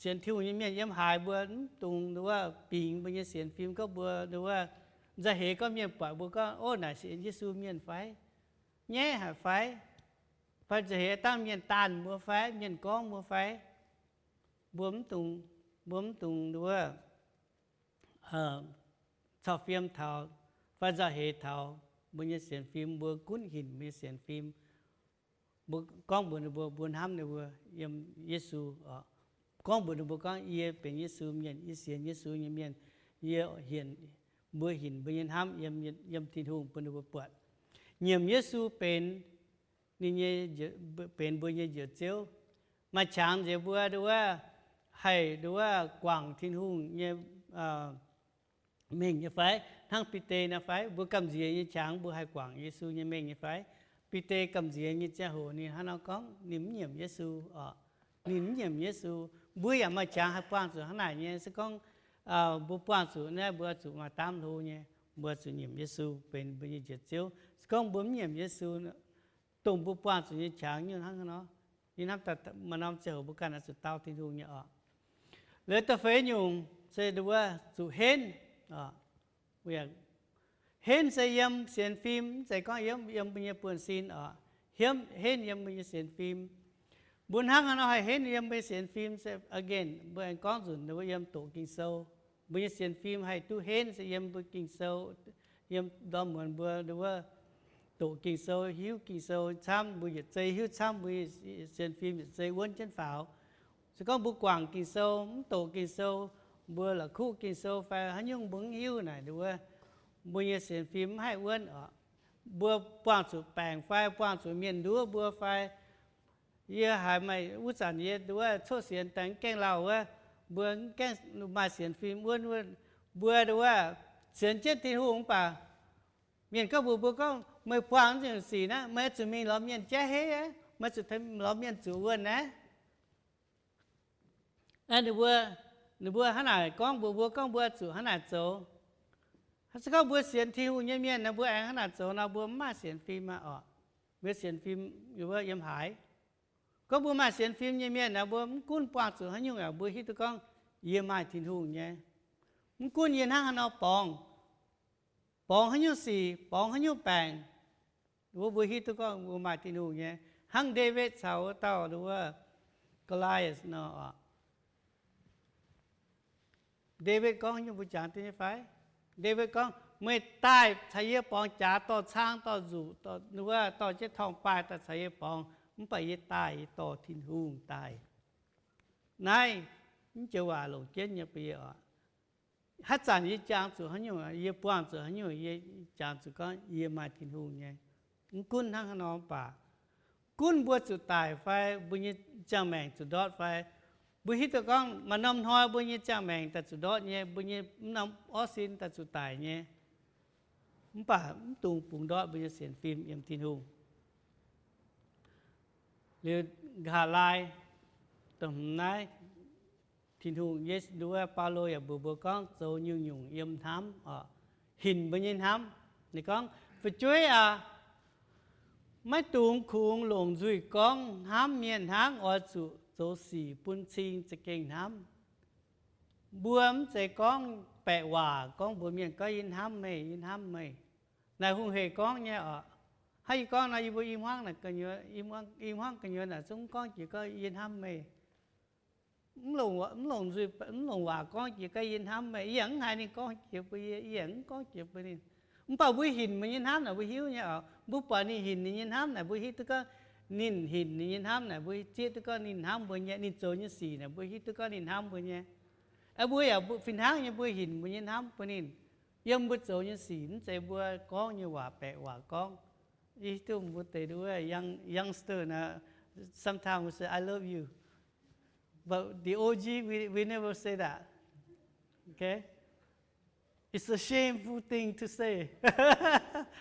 sienx Tin-Hungh nyei mienh yiem haaix mbuo mv dungx nduov bingx mbuo nyei sienx fim. Gorngv mbuo nduov nzauh heix gorngv mienh buatc mbuo gorngv, ov, naaic sienx Yesu mienh fai? Nyaiv haic fai? Fai nzauh heix dangh mienh daanh mbuo fai, mienh gorngv mbuo fai? Mbuo mv dungx, mbuo mv dungx nduov cau fiem taux fai nzauh heix taux mbuo nyei sienx fim. Mbuo gunv hinc mbuo nyei sienx fim. Mbuo gorngv mbuox ninh mbuo, mbuo hnamv ninh mbuo yiem Yesu oc. Gorngv mbuox ninh mbuo gorngv, yie benx Yesu mienh, yie sienx Yesu nyei mienh. Yie hinc, mbuo hinc mbuo nyei hnamv yiem, yiem Tin-Hungh bun ninh mbuo buatc. Nyiemc Yesu benx ninh nyei, benx mbuo nyei Njoux Ziouv. Maaih qangx nziex mbuo nduov haih nduov guangc Tin-Hungh nyei mengh nyei fai? Hnangv Bide naaiv fai? Mbuo gamh nziex nyei qangx mbuo haih guangc Yesu nyei mengh nyei fai? Bide gamh nziex nyei ziangh hoc ninh hnangv nor gorngv ninh mv nyiemc Yesu oc. Ninh mv nyiemc Yesu. Mbuo yaac maaih qangx haih buangh zuqc hnangv naaic nyei. Se gorngv mbuo buangh zuqc naaiv, mbuo zuqc maaih daamv hlo nyei. Mbuo zuqc nyiemc Yesu benx mbuo nyei Njoux Ziouv. Se gorngv mbuo mv nyiemc Yesu, dongh mbuo buangh zuqc nyei qangx nyungc hnangv nor. Yie hnamv daaih maaih norm ziangh hoc mbuo ganh oix zuqc dau Tin-Hungh nyei oc. Liuz da'feix nyungc se nduov zuqc henv. Mbuo yaac Henv se yiem sienx fim, mv zeiz gorngv yiem, yiem mbuo nyei buonv-sin oc. Hiemv henv yiem mbuo nyei sienx fim. Mbuo hnangv haaix nor haih henv yiem mbuo nyei sienx fim se again, mbuo aengx gorngv nzunc, mbuo yiem doqc Ging-Sou. Mbuo nyei sienx fim haih duqv henv se yiem mbuo Ging-Sou, yiem ndorm muonz mbuo wuov doqc Ging-Sou, hiuv Ging-Sou camv, mbuo yietc zei hiuv camv, mbuo sienx fim yietc zei wuonv jienv faaux. Se gorngv mbuo guangc Ging-Sou, mv doqc Ging-Sou, mbuo la'kuqv Ging-Sou fai haaix nyungc mbuo mv hiuv naaic wuov, mbuo nyei sienx fim mv haih wuonv oc. Mbuo buangh zuqc baengc fai buangh zuqc mienh nduov mbuo fai, yie haiz maaih wuov zanc yie wuov coqv sienx daaih mv gaengh lauh wuov, mbuo mv gaengh maaih sienx fim wuonv wuov, mbuo wuov sienx jienv Tin-Hungh mv baac mienh gorngv mbuox mbuo gorngv, meih buangh naaiv nyungc sic naaiv, meih zuqc mingh lorz mienh jaiv heiv aqv, meih zuqc lorz mienh zuqc wuonh aqv. Ninh mbuo, ninh mbuo hnangv naaic gorngv mbuox mbuo gorngv mbuo zuqc hnangv naaic zoux. Se gorngv mbuo sienx Tin-Hungh nyei mienh nor, mbuo aengx hnangv naaic zoux nor, mbuo mv maaih sienx fim aqv oc. Mbuo sienx fim wuov yiem haaix? Gorngv mbuo maaih sienx fim nyei mienh nor, mbuo mv gunv buangh zuqc haaix nyungc aqv, mbuo hiuv duqv gorngv yie maaih Tin-Hungh nyei. Mv gunv yie hnangv haaix nor borngz, borngz haaix nyungc sic, borngz haaix nyungc baengc, wuov mbuo hiuv duqv gorngv mbuo maaih Tin-Hungh nyei. Hnangv Ndaawitv caux wuov dauh wuov Goliath nor oc. Ndaawitv gorngv haaix nyungc mbuo jangx duqv nyei fai? Ndaawitv gorngv, meih daaih caux yie borngz jaax dorh caang dorh nzuqc, wuov dorh jienv torngv-baaih daaih caux yie borngz, mv baac yie daaih yie dorh Tin-Hungh daaih. Naaiv, mv joux waac longc jienv nyei bun yie oc. Haaix zanc yie jangx zuqc haaix nyungc, yie buangh zuqc haaix nyungc, yie jangx zuqc gorngv yie maaih Tin-Hungh nyei. Mv gunv hnangv haaix nor mv baac, gunv mbuo zuqc daic fai mbuo nyei ziangh maengc zuqc ndortv fai, mbuo hiuv duqv gorngv maaih norm hnoi mbuo nyei ziangh maengc daaih zuqc ndortv nyei, mbuo nyei mv norm orv sin daaih zuqc daic nyei, mv baac mv dungx bungx ndortv mbuo nyei sienx fim yiem Tin-Hungh. Liuz nqa'haav laai, da'hmz naaiv, Tin-Hungh, Yesu, wuov Baulo yaac mbuox mbuo gorngv zoux nyungc-nyungc yiem hnamv oc, hinc mbuo nyei hnamv. Ninh gorngv, fu'jueiv aac, maiv dungx kungx longc nzuih gorngv hnamv mienh hnangv, oix zuqc zoux sic bun cing za'gengh hnamv. Mbuo mv zeiz gorngv baeqc waac gorngv mbuox mienh gorngv yie hnamv meih, yie hnamv meih. Naaic hungh hec gorngv nyei oc. Hnangv yie gorngv nor, yie mbuo i hmuangv, i hmuangv gu'nyuoz naaic zungv mv gorngv jiex gorngv yie hnamv meih. Mv longc nzuih, mv longc waac gorngv jiex gorngv yie hnamv meih. Yie yaac mv haiz ninh gorngv jiex bun yie, yie yaac mv gorngv jiex bun ninh. Mv baac mbuo hinc mbuo nyei hnamv naaic mbuo hiuv nyei oc. Mbuo buatc ninh hinc ninh nyei hnamv naaic mbuo hiuv duqv gorngv, ninh hinc ninh nyei hnamv naaic mbuo zieqv duqv gorngv ninh hnamv mbuo nyei, ninh zoux nyei sic naaic mbuo hiuv duqv gorngv ninh hnamv mbuo nyei. Aa, mbuo yaac fih hnangv nyei, mbuo hinc mbuo nyei hnamv bun ninh yiem mbuo zoux nyei sic, mv zeiz mbuo gorngv nyei waac baeqc waac gorngv. Yie hiuv duqv mbuo deix wuov young, youngster naaic, sometimes we say, I love you, but the O G, we, we never say that. Okay? It's a shameful thing to say.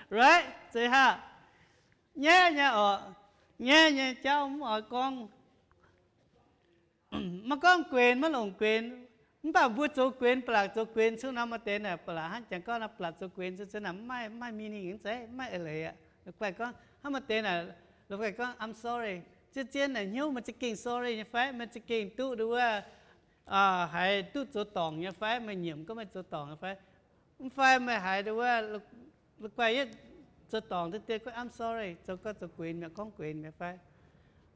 Right? Zeiz haac? Nyaiv nyei oc. Nyaiv nyei jauv mv oix gorngv. Maiv gorngv guenx, maiv longc guenx. Mv baac mbuo zoux guenx, ba'laqc zoux guenx cuotv nor, maaih deix naaic ba'laqc hnangv jangx gorngv nor, ba'laqc zoux guenx cuotv, cuotv naaic mv maaih, mv maaih meaning, mv zeiz, mv maaih eix leiz aqv. La'guaih gorngv hnangv maaih deix naaic, la'guaih gorngv I'm sorry, zien-zien naaic hnyouv meih za'gengh sorry nyei fai? Meih za'gengh duqv wuov, haiz duqv zoux dorngc nyei fai? Meih nyiemc gorngv meih zoux dorngc nyei fai? Mv fai meih haiz wuov, la'guaih yietv zoux dorngc deix deix gorngv I'm sorry, zoux gorngv zoux guenx mi'aqv, gorngv guenx mi'aqv fai?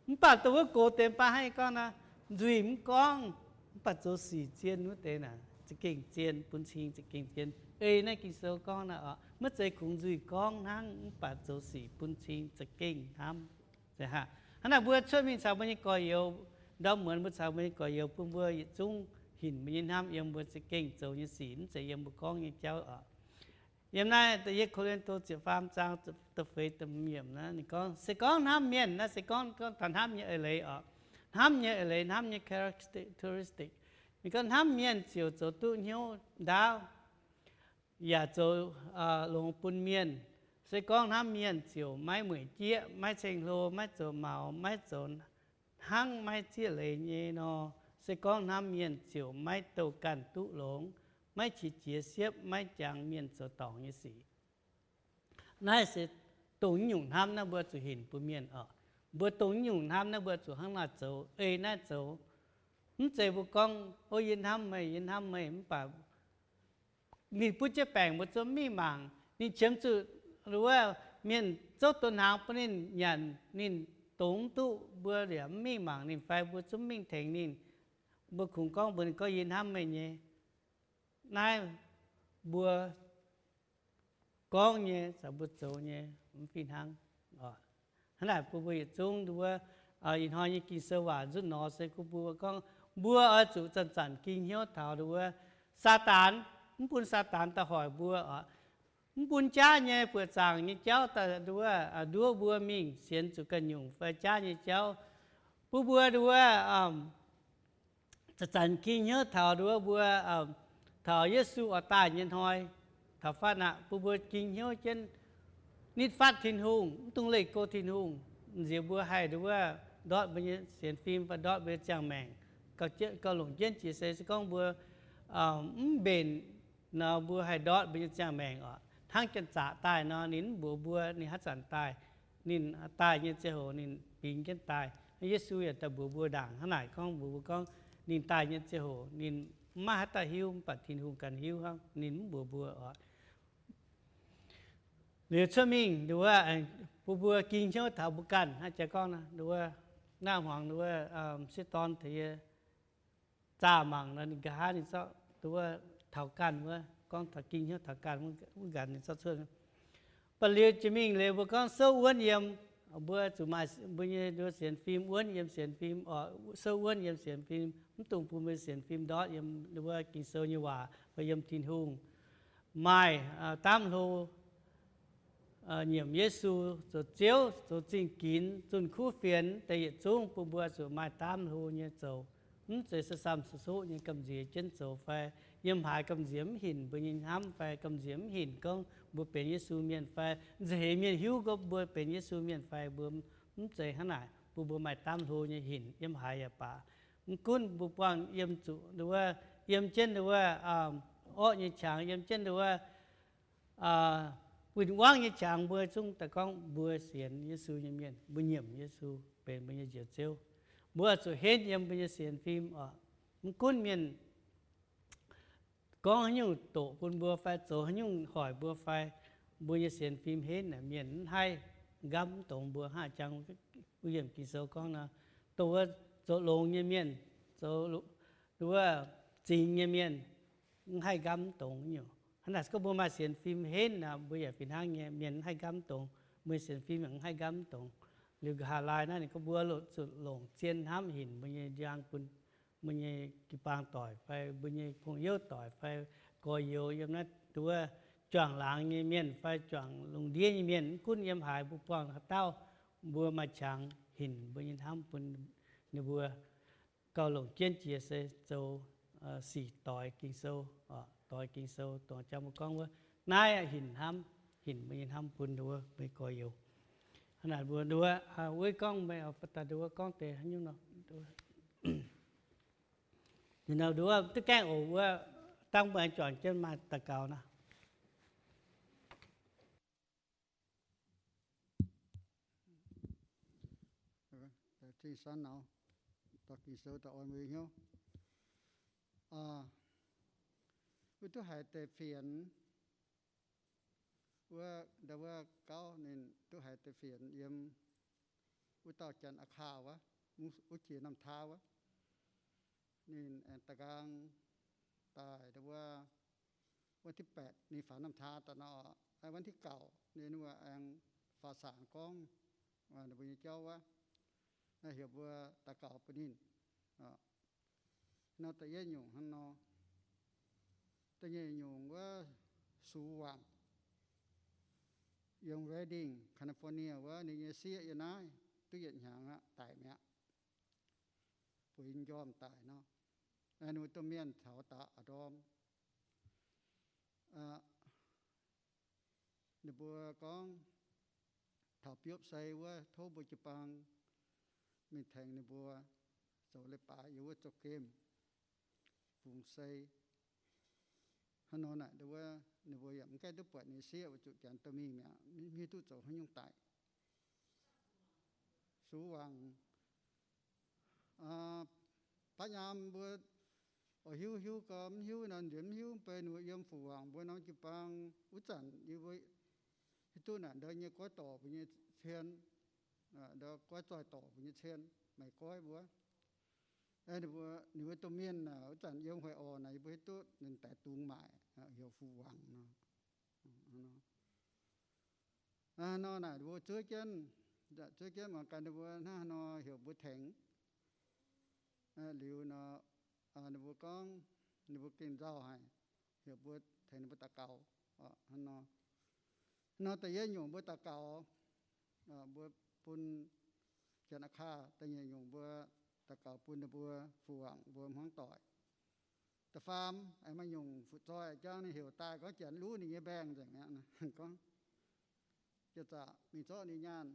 Mv baac dongh wuov gox deix baav hnangv yie gorngv nor, nzuih mv gorngv, mv baac zoux sic zien wuov deix naaic za'gengh zien, bun cing za'gengh zien. Ei naaiv Ging-Sou gorngv naaiv oc, maiv zeiz kungx nzuih gorngv hnangv, mv baac zoux sic bun cing za'gengh hnamv. Hnangv naaic mbuo cuotv mingh caux mbuo nyei gorx-youz, ndorm muonz mbuo caux mbuo nyei gorx-youz bun mbuo yietc zungv hinc mbuo nyei hnamv yiem mbuo za'gengh zoux nyei sic, mv zeiz yiem mbuo gorngv nyei jauv oc. Yiem naaiv da'yietv Ko^lin^to ziepc faam zaang da'feix da'hmz yiemc naaiv ninh gorngv, se gorngv hnamv mienh, naaiv se gorngv, gorngv taux hnamv nyei eix leiz oc. Hnamv nyei eix leiz, hnamv nyei characteristic. Ninh gorngv hnamv mienh ziouc zoux duqv hnyouv ndaauv, yaac zoux longx bun mienh. Se gorngv hnamv mienh ziouc maiv mueic jieqv, maiv ceng-hlo, maiv zoux maux, maiv zoux hnangv maiv zieqv leiz nyei nor, se gorngv hnamv mienh ziouc maiv douh ganh duqv longx, maiv qiex jiez siepv, maiv jangx mienh zoux dorngc nyei sic. Naaiv se dongh nyungc hnamv naaiv mbuo zuqc hinc bun mienh oc. Mbuo dongh nyungc hnamv naaiv mbuo zuqc hnangv naaiv zoux, ei naaiv zoux. Mv zeiz mbuo gorngv, o, yie hnamv meih, yie hnamv meih, mv baac ninh butv jienv baengc mbuo zungv mingh mangc, Ninh qiemx zuqc wuov mienh zouv donx hnaangx bun ninh nyanc, ninh dongz mv duqv, mbuo yaac mv mingh mangc ninh fai mbuo zungv mv mingh tengx ninh. Mbuo kungx gorngv mbuox ninh gorngv, yie hnamv meih nyei. Naaiv mbuo gorngv nyei caux mbuo zoux nyei mv fih hnangv. Hnangv naaic bun mbuo yietc zungv nduov, ih hnoi nyei Ging-Sou waac nzutv nor se kungx bun mbuo gorngv, mbuo oix zuqc zanc-zanc ging hnyouv taux nduov Saadaan, mv bun Saadaan daaih hoic mbuo oc. Mv bun jaav nyei buoqc zaangc nyei jauv daaih nduov, nduov mbuo mingh sienx zuqc ganh nyungc fai jaav nyei jauv. Bun mbuo nduov zanc-zanc ging hnyouv taux nduov mbuo, taux Yesu oix daaih nyei hnoi, taux fatv aqv, bun mbuo ging hnyouv jienv nitv fatv Tin-Hungh, mv dungx leih go Tin-Hungh. Nziex mbuo haih nduov ndortv mbuo nyei sienx fim fai ndortv mbuo nyei ziangh maengc, gauh longc jienv jiex se, se gorngv mbuo mv mbenc nor, mbuo haih ndortv mbuo nyei ziangh maengc oc. Hnangv janx-zaqc daaih nor, ninh mv mbuox mbuo ninh haaix zanc daaih. Ninh daaih nyei ziangh hoc ninh bingx jienv daaih. Yesu yaac daaih mbuox mbuo ndaangc hnangv naaic gorngv, mbuox mbuo gorngv ninh daaih nyei ziangh hoc ninh mv maaih haaix dauh hiuv, mv baac Tin-Hungh ganh hiuv hnangv. Ninh mv mbuox mbuo oc. Liuz cuotv mingh nduov, bun mbuo ging hnyouv taux mbuo ganh hnangv jaax gorngv nor, nduov naaiv hmuangx nduov sieqv dorn tengx yie zaah mangc nor, ninh nqa'haav ninh zorqv nduov taux ganh wuov, gorngv taux ging hnyouv taux ganh wuov nqanx ninh zorqv cuotv. Ba'liuz jiex mingh liuz mbuo gorngv souv wuonv yiem, mbuo zuqc maaih mbuo nyei nduov sienx fim wuonv yiem sienx fim, souv wuonv yiem sienx fim, mv dungx bun mbuo sienx fim ndortv yiem nduov Ging-Sou nyei waac fai yiem Tin-Hungh. Maaih daamv hlo nyiemc Yesu zoux Ziouv, zoux zingh ginx, zunh kuv fienx deix yietc zungv bun mbuo zuqc maaih daamv hlo nyei zoux. Mv zeiz sa samh sa soqv nyei gamh nziex jienv zoux fai yiem haaix gamh nziex mv hinc mbuo nyei hnamv fai gamh nziex mv hinc gorngv mbuo benx Yesu mienh fai nza'heix mienh hiuv gorngv mbuo benx Yesu mienh fai mbuo mv zeiz hnangv naaic, bun mbuo maaih daamv hlo nyei hinc yiem haaix yaac baac. Mv gunv mbuo buangh yiem zuqc nduov, yiem jienv nduov orqv nyei qangx, yiem jienv nduov win-wangv nyei qangx, mbuo zungv daaih gorngv mbuo sienx Yesu nyei mienh, mbuo nyiemc Yesu benx mbuo nyei Njoux Ziouv. Mbuo zuqc henv yiem mbuo nyei sienx fim oc. Mv gunv mienh gorngv haaix nyungc doqc bun mbuo fai zoux haaix nyungc hoic mbuo fai, mbuo nyei sienx fim henv naaic mienh mv haih nqamv mv dongz mbuo. Hnangv jangx wuov yiemc Ging-Sou gorngv nor, dongh wuov zoux longx nyei mienh, zoux wuov zingx nyei mienh mv haih nqamv mv dongz nyungc. Hnangv naaic se gorngv mbuo maaih sienx fim henv naaic, mbuo yaac fih hnangv nyei, mienh mv haih nqamv mv dongz, mbuo sienx fim yaac mv haih nqamv mv dongz. Liuz nqa'haav laai naaiv ninh gorngv mbuo zuqc longc zien hnamv hinc mbuo nyei njang bun mbuo nyei jiu-baang doic fai mbuo nyei pong youv doic fai gorx-youz yiem naaiv nduov juangc laangz nyei mienh fai juangc lungh ndiev nyei mienh. Mv gunv yiem haaix mbuo buangh haaix dauh, mbuo maaih qangx hinc mbuo nyei hnamv bun ninh mbuo gauh longc jienv jiex se zoux sic doix Ging-Sou, doix Ging-Sou dongh jang mbuo gorngv wuov, naaiv hinc hnamv, hinc mbuo nyei hnamv bun nduov mbuo nyei gorx-youz. Hnangv naaic mbuo nduov, wuov gorngv meih daaih nduov gorngv deix haaix nyungc nor, nduov duqv gaengh oc wuov, dangh mbuo aengx juangc jienv maaih daux gaux nor. Zingh saan nauz, dorh Ging-Sou daaih oix mbuo hnyouv. Wuov duqv haiz deix fienx, wuov ndau wuov gauv ninh duqv haiz deix fienx yiem wuov dauh janx Aqv Kaav wuov, wuov jiex น้ำทา wuov. Ninh aengx da'nqaang daaih ndau wuov วันที่แปด ninh faaux น้ำทา daaih nor, วันที่เก้า ninh mbuo aengx faaux saangc gorngv ninh mbuo nyei jauv wuov, naaiv heuc mbuo daux gaux bun ninh. Nor da'yietv nyungc hnangv nor, da'nyeic nyungc wuov Sux Wangc, yiem Redding, California wuov, ninh nyei sieqv yiem naaiv duqv yietc hnyangx aqv, daic mi'aqv. Bueix njormh daic nor, ninh mbuo domh mienh taux daaih a'ndorm ninh mbuo gorngv taux biopv sei wuov, tov mbuo jiu-baang mingh tengx ninh mbuo zoux leiz-baaix yiem wuov zoux gemh fungx sei. Hnangv nor naaic, wuov ninh mbuo yaac mv gaengh duqv buatc ninh sieqv, weic zuqc janx dorh mingh mi'aqv, mv hiuv duqv zoux haaix nyungc daic. Sux Wangc baav nyaam mbuo oix hiuv hiuv gau, mv hiuv nor nziex mv hiuv, mv bei ninh mbuo yiem fu wangc mbuo norm jiu-baang. Wuov zanc yie mbuo hiuv duqv naaic ndau nyei goiv dorc mbuo nyei cien, ndau goiv zoih dorc mbuo nyei cien, maaih goiv mbuo. Ninh mbuo, ninh mbuo domh mienh naaic wuov zanc yiem Huaih Orc naaic yie mbuo hiuv duqv ninh daix dungz maaic, heuc fu wangc nor. Nor naaic mbuo zuov jienv, zuov jienv muangx gaax ninh mbuo hnangv haaix nor heuc mbuo tengx. Liuz nor, ninh mbuo gorngv ninh mbuo gengh nzauh haic, heuc mbuo tengx ninh mbuo daux gaux. Hnangv nor, hnangv nor da'yietv nyungc mbuo daux gaux, mbuo bun Janx-Aqc^kaa. Da'nyeic nyungc mbuo daux gaux bun ninh mbuo fu wangc mbuo hmuangv doic. Da'faam aengx maaih nyungc fu'zoih jangv ninh heuc daaih gorngv Janx luv ninh nyei mbaengh nzengc mi'aqv. Gorngv jiex zaqc mingh zorqv ninh nyaanh,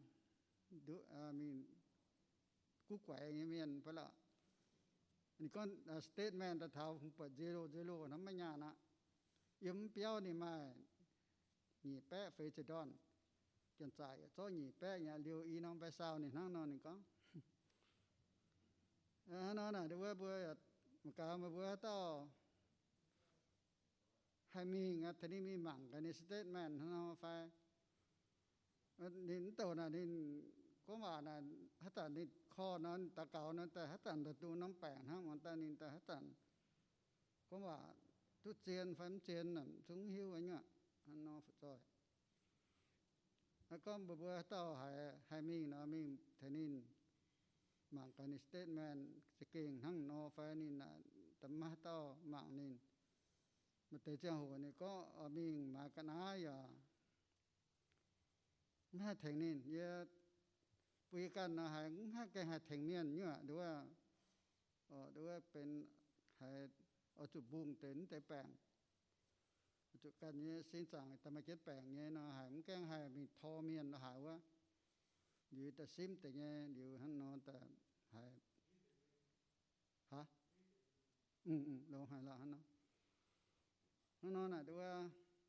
mingh guv guaix nyei mienh fai lorqc. Ninh gorngv statement daaih taux buatc zero zero hnangv, maiv nyaanh aqv. Yiem mv biauv ninh maaih nyic baeqv feix ziepc ndorn. Janx-zaqc yietc zorqv nyic baeqv nyei. Liuz i norm fai saau ninh hnangv nor ninh gorngv, hnangv nor naaic wuov mbuo mangc gaax meih mbuo haaix dauh haih mingh, tengx ninh mingh mangc gaax ninh statement hnangv nor fai. Ninh mv douc naaic ninh gorngv waac naaic haaix zanc ninh korv nor daux gaux nor daaih haaix zanc daaih duqv norm baengc hnangv, muangx daaih ninh daaih haaix zanc gorngv waac duqv zien fai mv zien naaic zungv mv hiuv nyuoqc. Hnangv nor fu'zoih. Gorngv mbuo mbuo haaix dauh haiz haih mingh nor mingh tengx ninh mangc gaax ninh statement za'gengh hnangv nor fai ninh da'maaih haaix dauh mangc ninh. Maaih deix ziangh hoc ninh gorngv oix mingh maaiz ga'naaiv yaac mv haih tengx ninh. Yie, mbuo yie ganh nor haiz mv haih, gengh haih tengx mienh nyuoqc nduov, nduov benx haiz oix zuqc mbungh deix mv deix baengc, zuqc ganh nyei sin zaangc daaih maaih jienv baengc nyei nor haiz mv gaengh haih mingh tor mienh lo haaix wuov. Liuz daaih simv deix nyei liuz hnangv nor daaih haiz, aa, longx haic lorqc hnangv nor. Hnangv nor naaic nduov,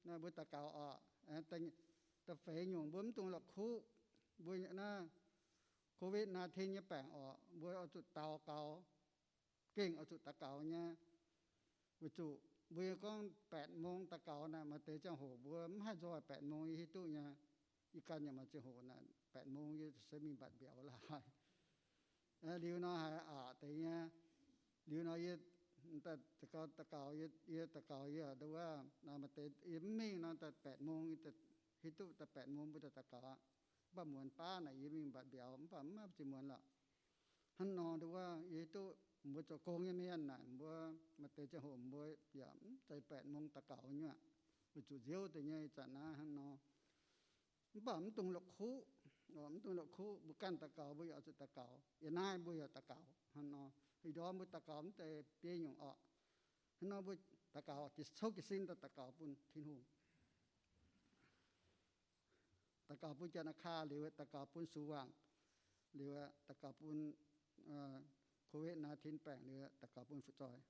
mbuo daux gaux oc, da'feix nyungc mbuo mv dungx la'kuqv mbuo naaiv covid nineteen nyei baengc oc, mbuo oix zuqc daux gaux, gengh oix zuqc daux gaux nyei. Weic zuqc mbuo gorngv แปดโมง daux gaux naaic, maaih deix ziangh hoc mbuo mv haih nzoih แปดโมง yie hiuv duqv nyei. Yie ganh yaac maaih ziangh hoc naaic แปดโมง yie se mingh mbatc mbiauz laaix. Liuz nor haiz aqc deix nyei. Liuz nor yie daux gaux, yie daux gaux yie nduov, maaih deix yie mv mingh nor daaih แปดโมง hiuv duqv daaih แปดโมง mbuo daaih daux gaux aqv. Mv baac muonz baav naaic yie mingh mbatc mbiauz mv baac mv maaih ziex muonz lorqc. Hnangv nor nduov, yie hiuv duqv mbuo zoux gong nyei mienh naaic mbuo maaih deix ziangh hoc mbuo yaac mv zeiz แปดโมง daux gaux nyuoqc, weic zuqc nziouv deix nyei ih zanc naaiv hnangv nor. Mv baac mv dungx la'kuqv, mv dungx la'kuqv, mbuo ganh daux gaux mbuo yaac oix zuqc daux gaux, yiem naaiv mbuo yaac daux gaux hnangv nor. Ih ndorm mbuo daux gaux mv zeiz biei nyungc orqc. Hnangv nor mbuo daux gaux, cou jiez sin daaih daux gaux bun Tin-Hungh. Daux gaux bun Janx-Aqc^kaa liuz, daux gaux bun sux waangc liuz, daux gaux bun covid nineteen baengc liuz, daux gaux bun fu'zoih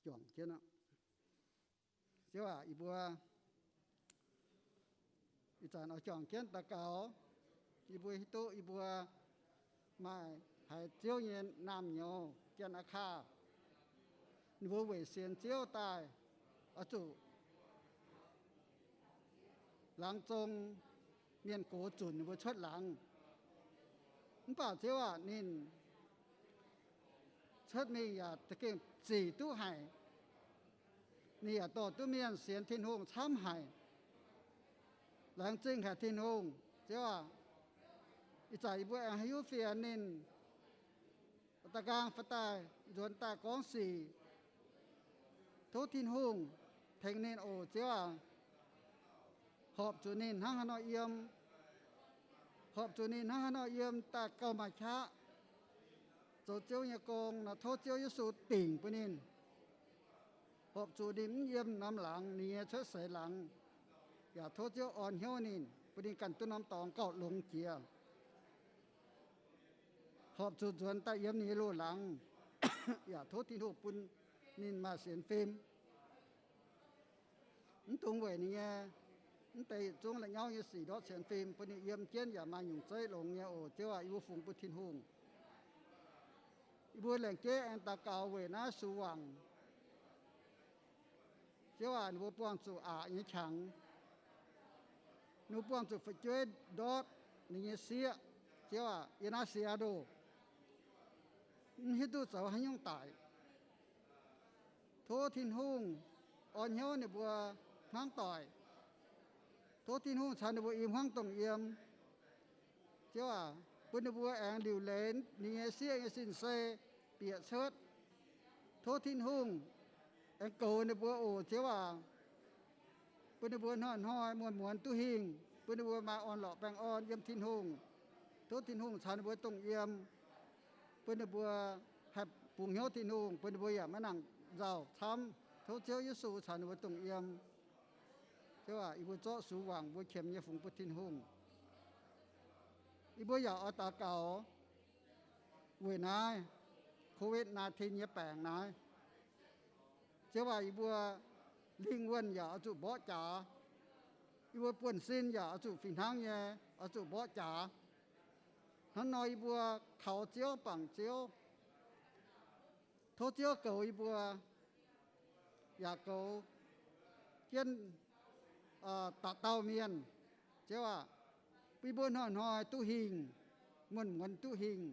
juangc jienv aqv. Ziouv aac, yie mbuo ih zanc oix juangc jienv daux gaux. Yie mbuo hiuv duqv yie mbuo maaih haiz Ziouv nyei naamh nyouz Janx-Aqc^kaa. Ninh mbuo weic sienx Ziouv daaih oix zuqc laangz zong mienh gox zunc ninh mbuo cuotv laangz. Mv baac Ziouv aac, ninh cuotv mingh yaac za'gengh zic duqv haic. Ninh yaac dorh duqv mienh sienx Tin-Hungh camv haic. Laengz zingh haic Tin-Hungh. Ziouv aac, ih zanc yie mbuo aengx hiuv fienx ninh da'nqaang fa daaih nzuonx daaih gorngv sic. Tov Tin-Hungh tengx ninh oc, Ziouv aac. Horpc zuqc ninh hnangv haaix nor yiem, horpc zuqc ninh hnangv haaix nor yiem daaih gauh maaih qaqv zoux Ziouv nyei gong nor, tov Ziouv Yesu dingc bun ninh. Horpc zuqc ninh mv yiem norm laangz, ninh nyei cuotv seix laangz, yaac tov Ziouv orn hnyouv ninh, bun ninh ganh duqv norm dorngx gauh longx jiex. Horpc zuqc nzuonx daaih yiem ninh nyei loz-laangz, yaac tov Tin-Hungh bun ninh maaih sienx fim. Mv dungx weic ninh nyei mv deix yietc zungv la'nyauv nyei sic ndortv sienx fim, bun ninh yiem jienv yaac maaih nyungc zeiv longx nyei oc. Ziouv aac, yie mbuo fungx bun Tin-Hungh. Yie mbuo laengz jeiv aengx daux gaux weic naaiv sux wangc. Ziouv aac, ninh mbuo buangh zuqc aqc nyei qangx. Ninh mbuo buangh zuqc fu'jueiv ndortv ninh nyei sieqv. Ziouv aac, yiem naaiv Seattle, mv hiuv duqv zoux haaix nyungc daic. Tov Tin-Hungh orn hnyouv ninh mbuo hmuangv doic. Tov Tin-Hungh caux ninh mbuo i hmuangv dongh yiem. Ziouv aac, bun ninh mbuo aengx liuc leiz ninh nyei sieqv nyei sin-sei bieqc cuotv. Tov Tin-Hungh aengx goux ninh mbuo oc, Ziouv aac. Bun ninh mbuo hnoi-hnoi muonz-muonz duqv hingh, bun ninh mbuo maaih orn-lorqc baengh orn yiem Tin-Hungh. Tov Tin-Hungh caux ninh mbuo dongh yiem, bun ninh mbuo haih bungx hnyouv Tin-Hungh, bun ninh mbuo yaac maiv nangc nzauh camv. Tov Ziouv Yesu caux ninh mbuo dongh yiem. Ziouv aac, yie mbuo zorqv sux wangc mbuo qiemx nyei fungx bun Tin-Hungh. Yie mbuo yaac oix daux gaux weic naaiv COVID nineteen nyei baengc naaiv. Ziouv aac, yie mbuo lingh wuonh yaac oix zuqc mborqv jaax. Yie mbuo buonv-sin yaac oix zuqc fih hnangv nyei oix zuqc mborqv jaax. Hnangv nor yie mbuo kaux Ziouv bangc Ziouv. Tov Ziouv goux yie mbuo, yaac goux jienv dauh dauh mienh. Ziouv aac, bun yie mbuo hnoi-hnoi duqv hingh, muonz-muonz duqv hingh.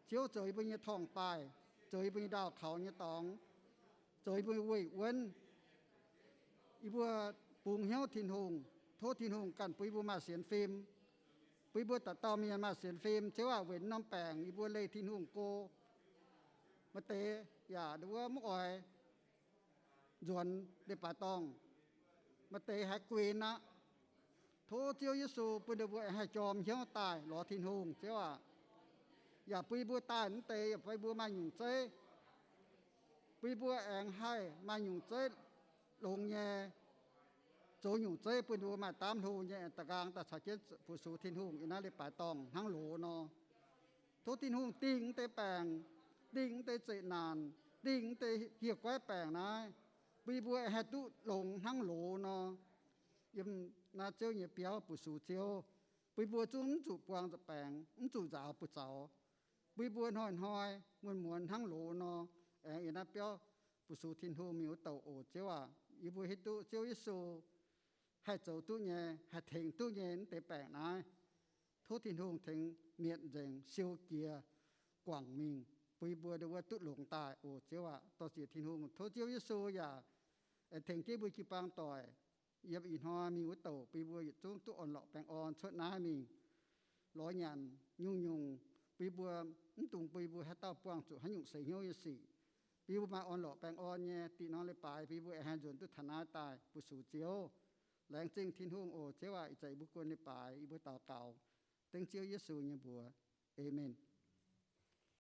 Ziouv zoux yie mbuo nyei torngv-baaih, zoux yie mbuo nyei ndaauh kaux nyei dorngx, zoux yie mbuo nyei weih wuonv. Yie mbuo bungx hnyouv Tin-Hungh. Tov Tin-Hungh ganh bun yie mbuo maaih sienx fim, bun yie mbuo dauh dauh mienh maaih sienx fim. Ziouv aac, weic norm baengc yie mbuo leih Tin-Hungh go. Maaih deix yaac wuov mv oix nzuonx leiz-baaix dorngh. Maaih deix haiz guin aqv. Tov Ziouv Yesu bun ninh mbuo aengx haih jorm hnyouv daaih lorz Tin-Hungh, Ziouv aac. Yaac bun yie mbuo daaih mv deix yaac bun yie mbuo maaih nyungc zeiv. Bun yie mbuo aengx haih maaih nyungc zeiv longx nyei, zoux nyungc zeiv bun ninh mbuo maaih daamv hlo nyei, da'nqaang daaih caux jienv fu-sux Tin-Hungh yiem naaiv leiz-baaix dorngh hnangv loz nor. Tov Tin-Hungh dingh mv deix baengc, dingh mv deix zeqc naanc, dingh mv deix hieh guaiv baengc naaiv, bun yie mbuo haih duqv longx hnangv loz nor. Yiem naaiv Ziouv nyei biauv fu-sux Ziouv, bun yie mbuo zungv mv zuqc buang nza'baengx, mv zuqc nzaaux buoz-zaux. Bun yie mbuo hnoi-hnoi muonz-muonz hnangv loz nor, aengx yiem naaiv biauv fu-sux Tin-Hungh mingh wuov douc oc, Ziouv aac. Yie mbuo hiuv duqv Ziouv Yesu haih zoux duqv nyei, haih tengx duqv nyei mv deix baengc naaiv. Tov Tin-Hungh tengx mietc nzengc, siou jiex, guangc mingh, bun yie mbuo ndon wuov duqv longx daaih oc, Ziouv aac. Dorh ziec Tin-Hungh, tov Ziouv Yesu yaac tengx jienv mbuo jiu-baang doic yiem ih hnoi mingh wuov douc, bun yie mbuo yietc zungv duqv orn-lorqc baengh orn cuotv naaiv mingh. Lorz nyanc nyungc-nyungc, bun yie mbuo mv dungx bun yie mbuo haaix dauh buangh zuqc haaix nyungc seix hnyouv nyei sic. Bun yie mbuo maaih orn-lorqc baengh orn nyei diqc norm leiz-baaix, bun yie mbuo aengx haih nzuonx duqv taux naaiv daaih fu-sux Ziouv. Laengz zingh Tin-Hungh oc, Ziouv aac. Ih zanc yie mbuo guon leiz-baaix yie mbuo daux gaux dengv Ziouv Yesu nyei mbuox. Aamen.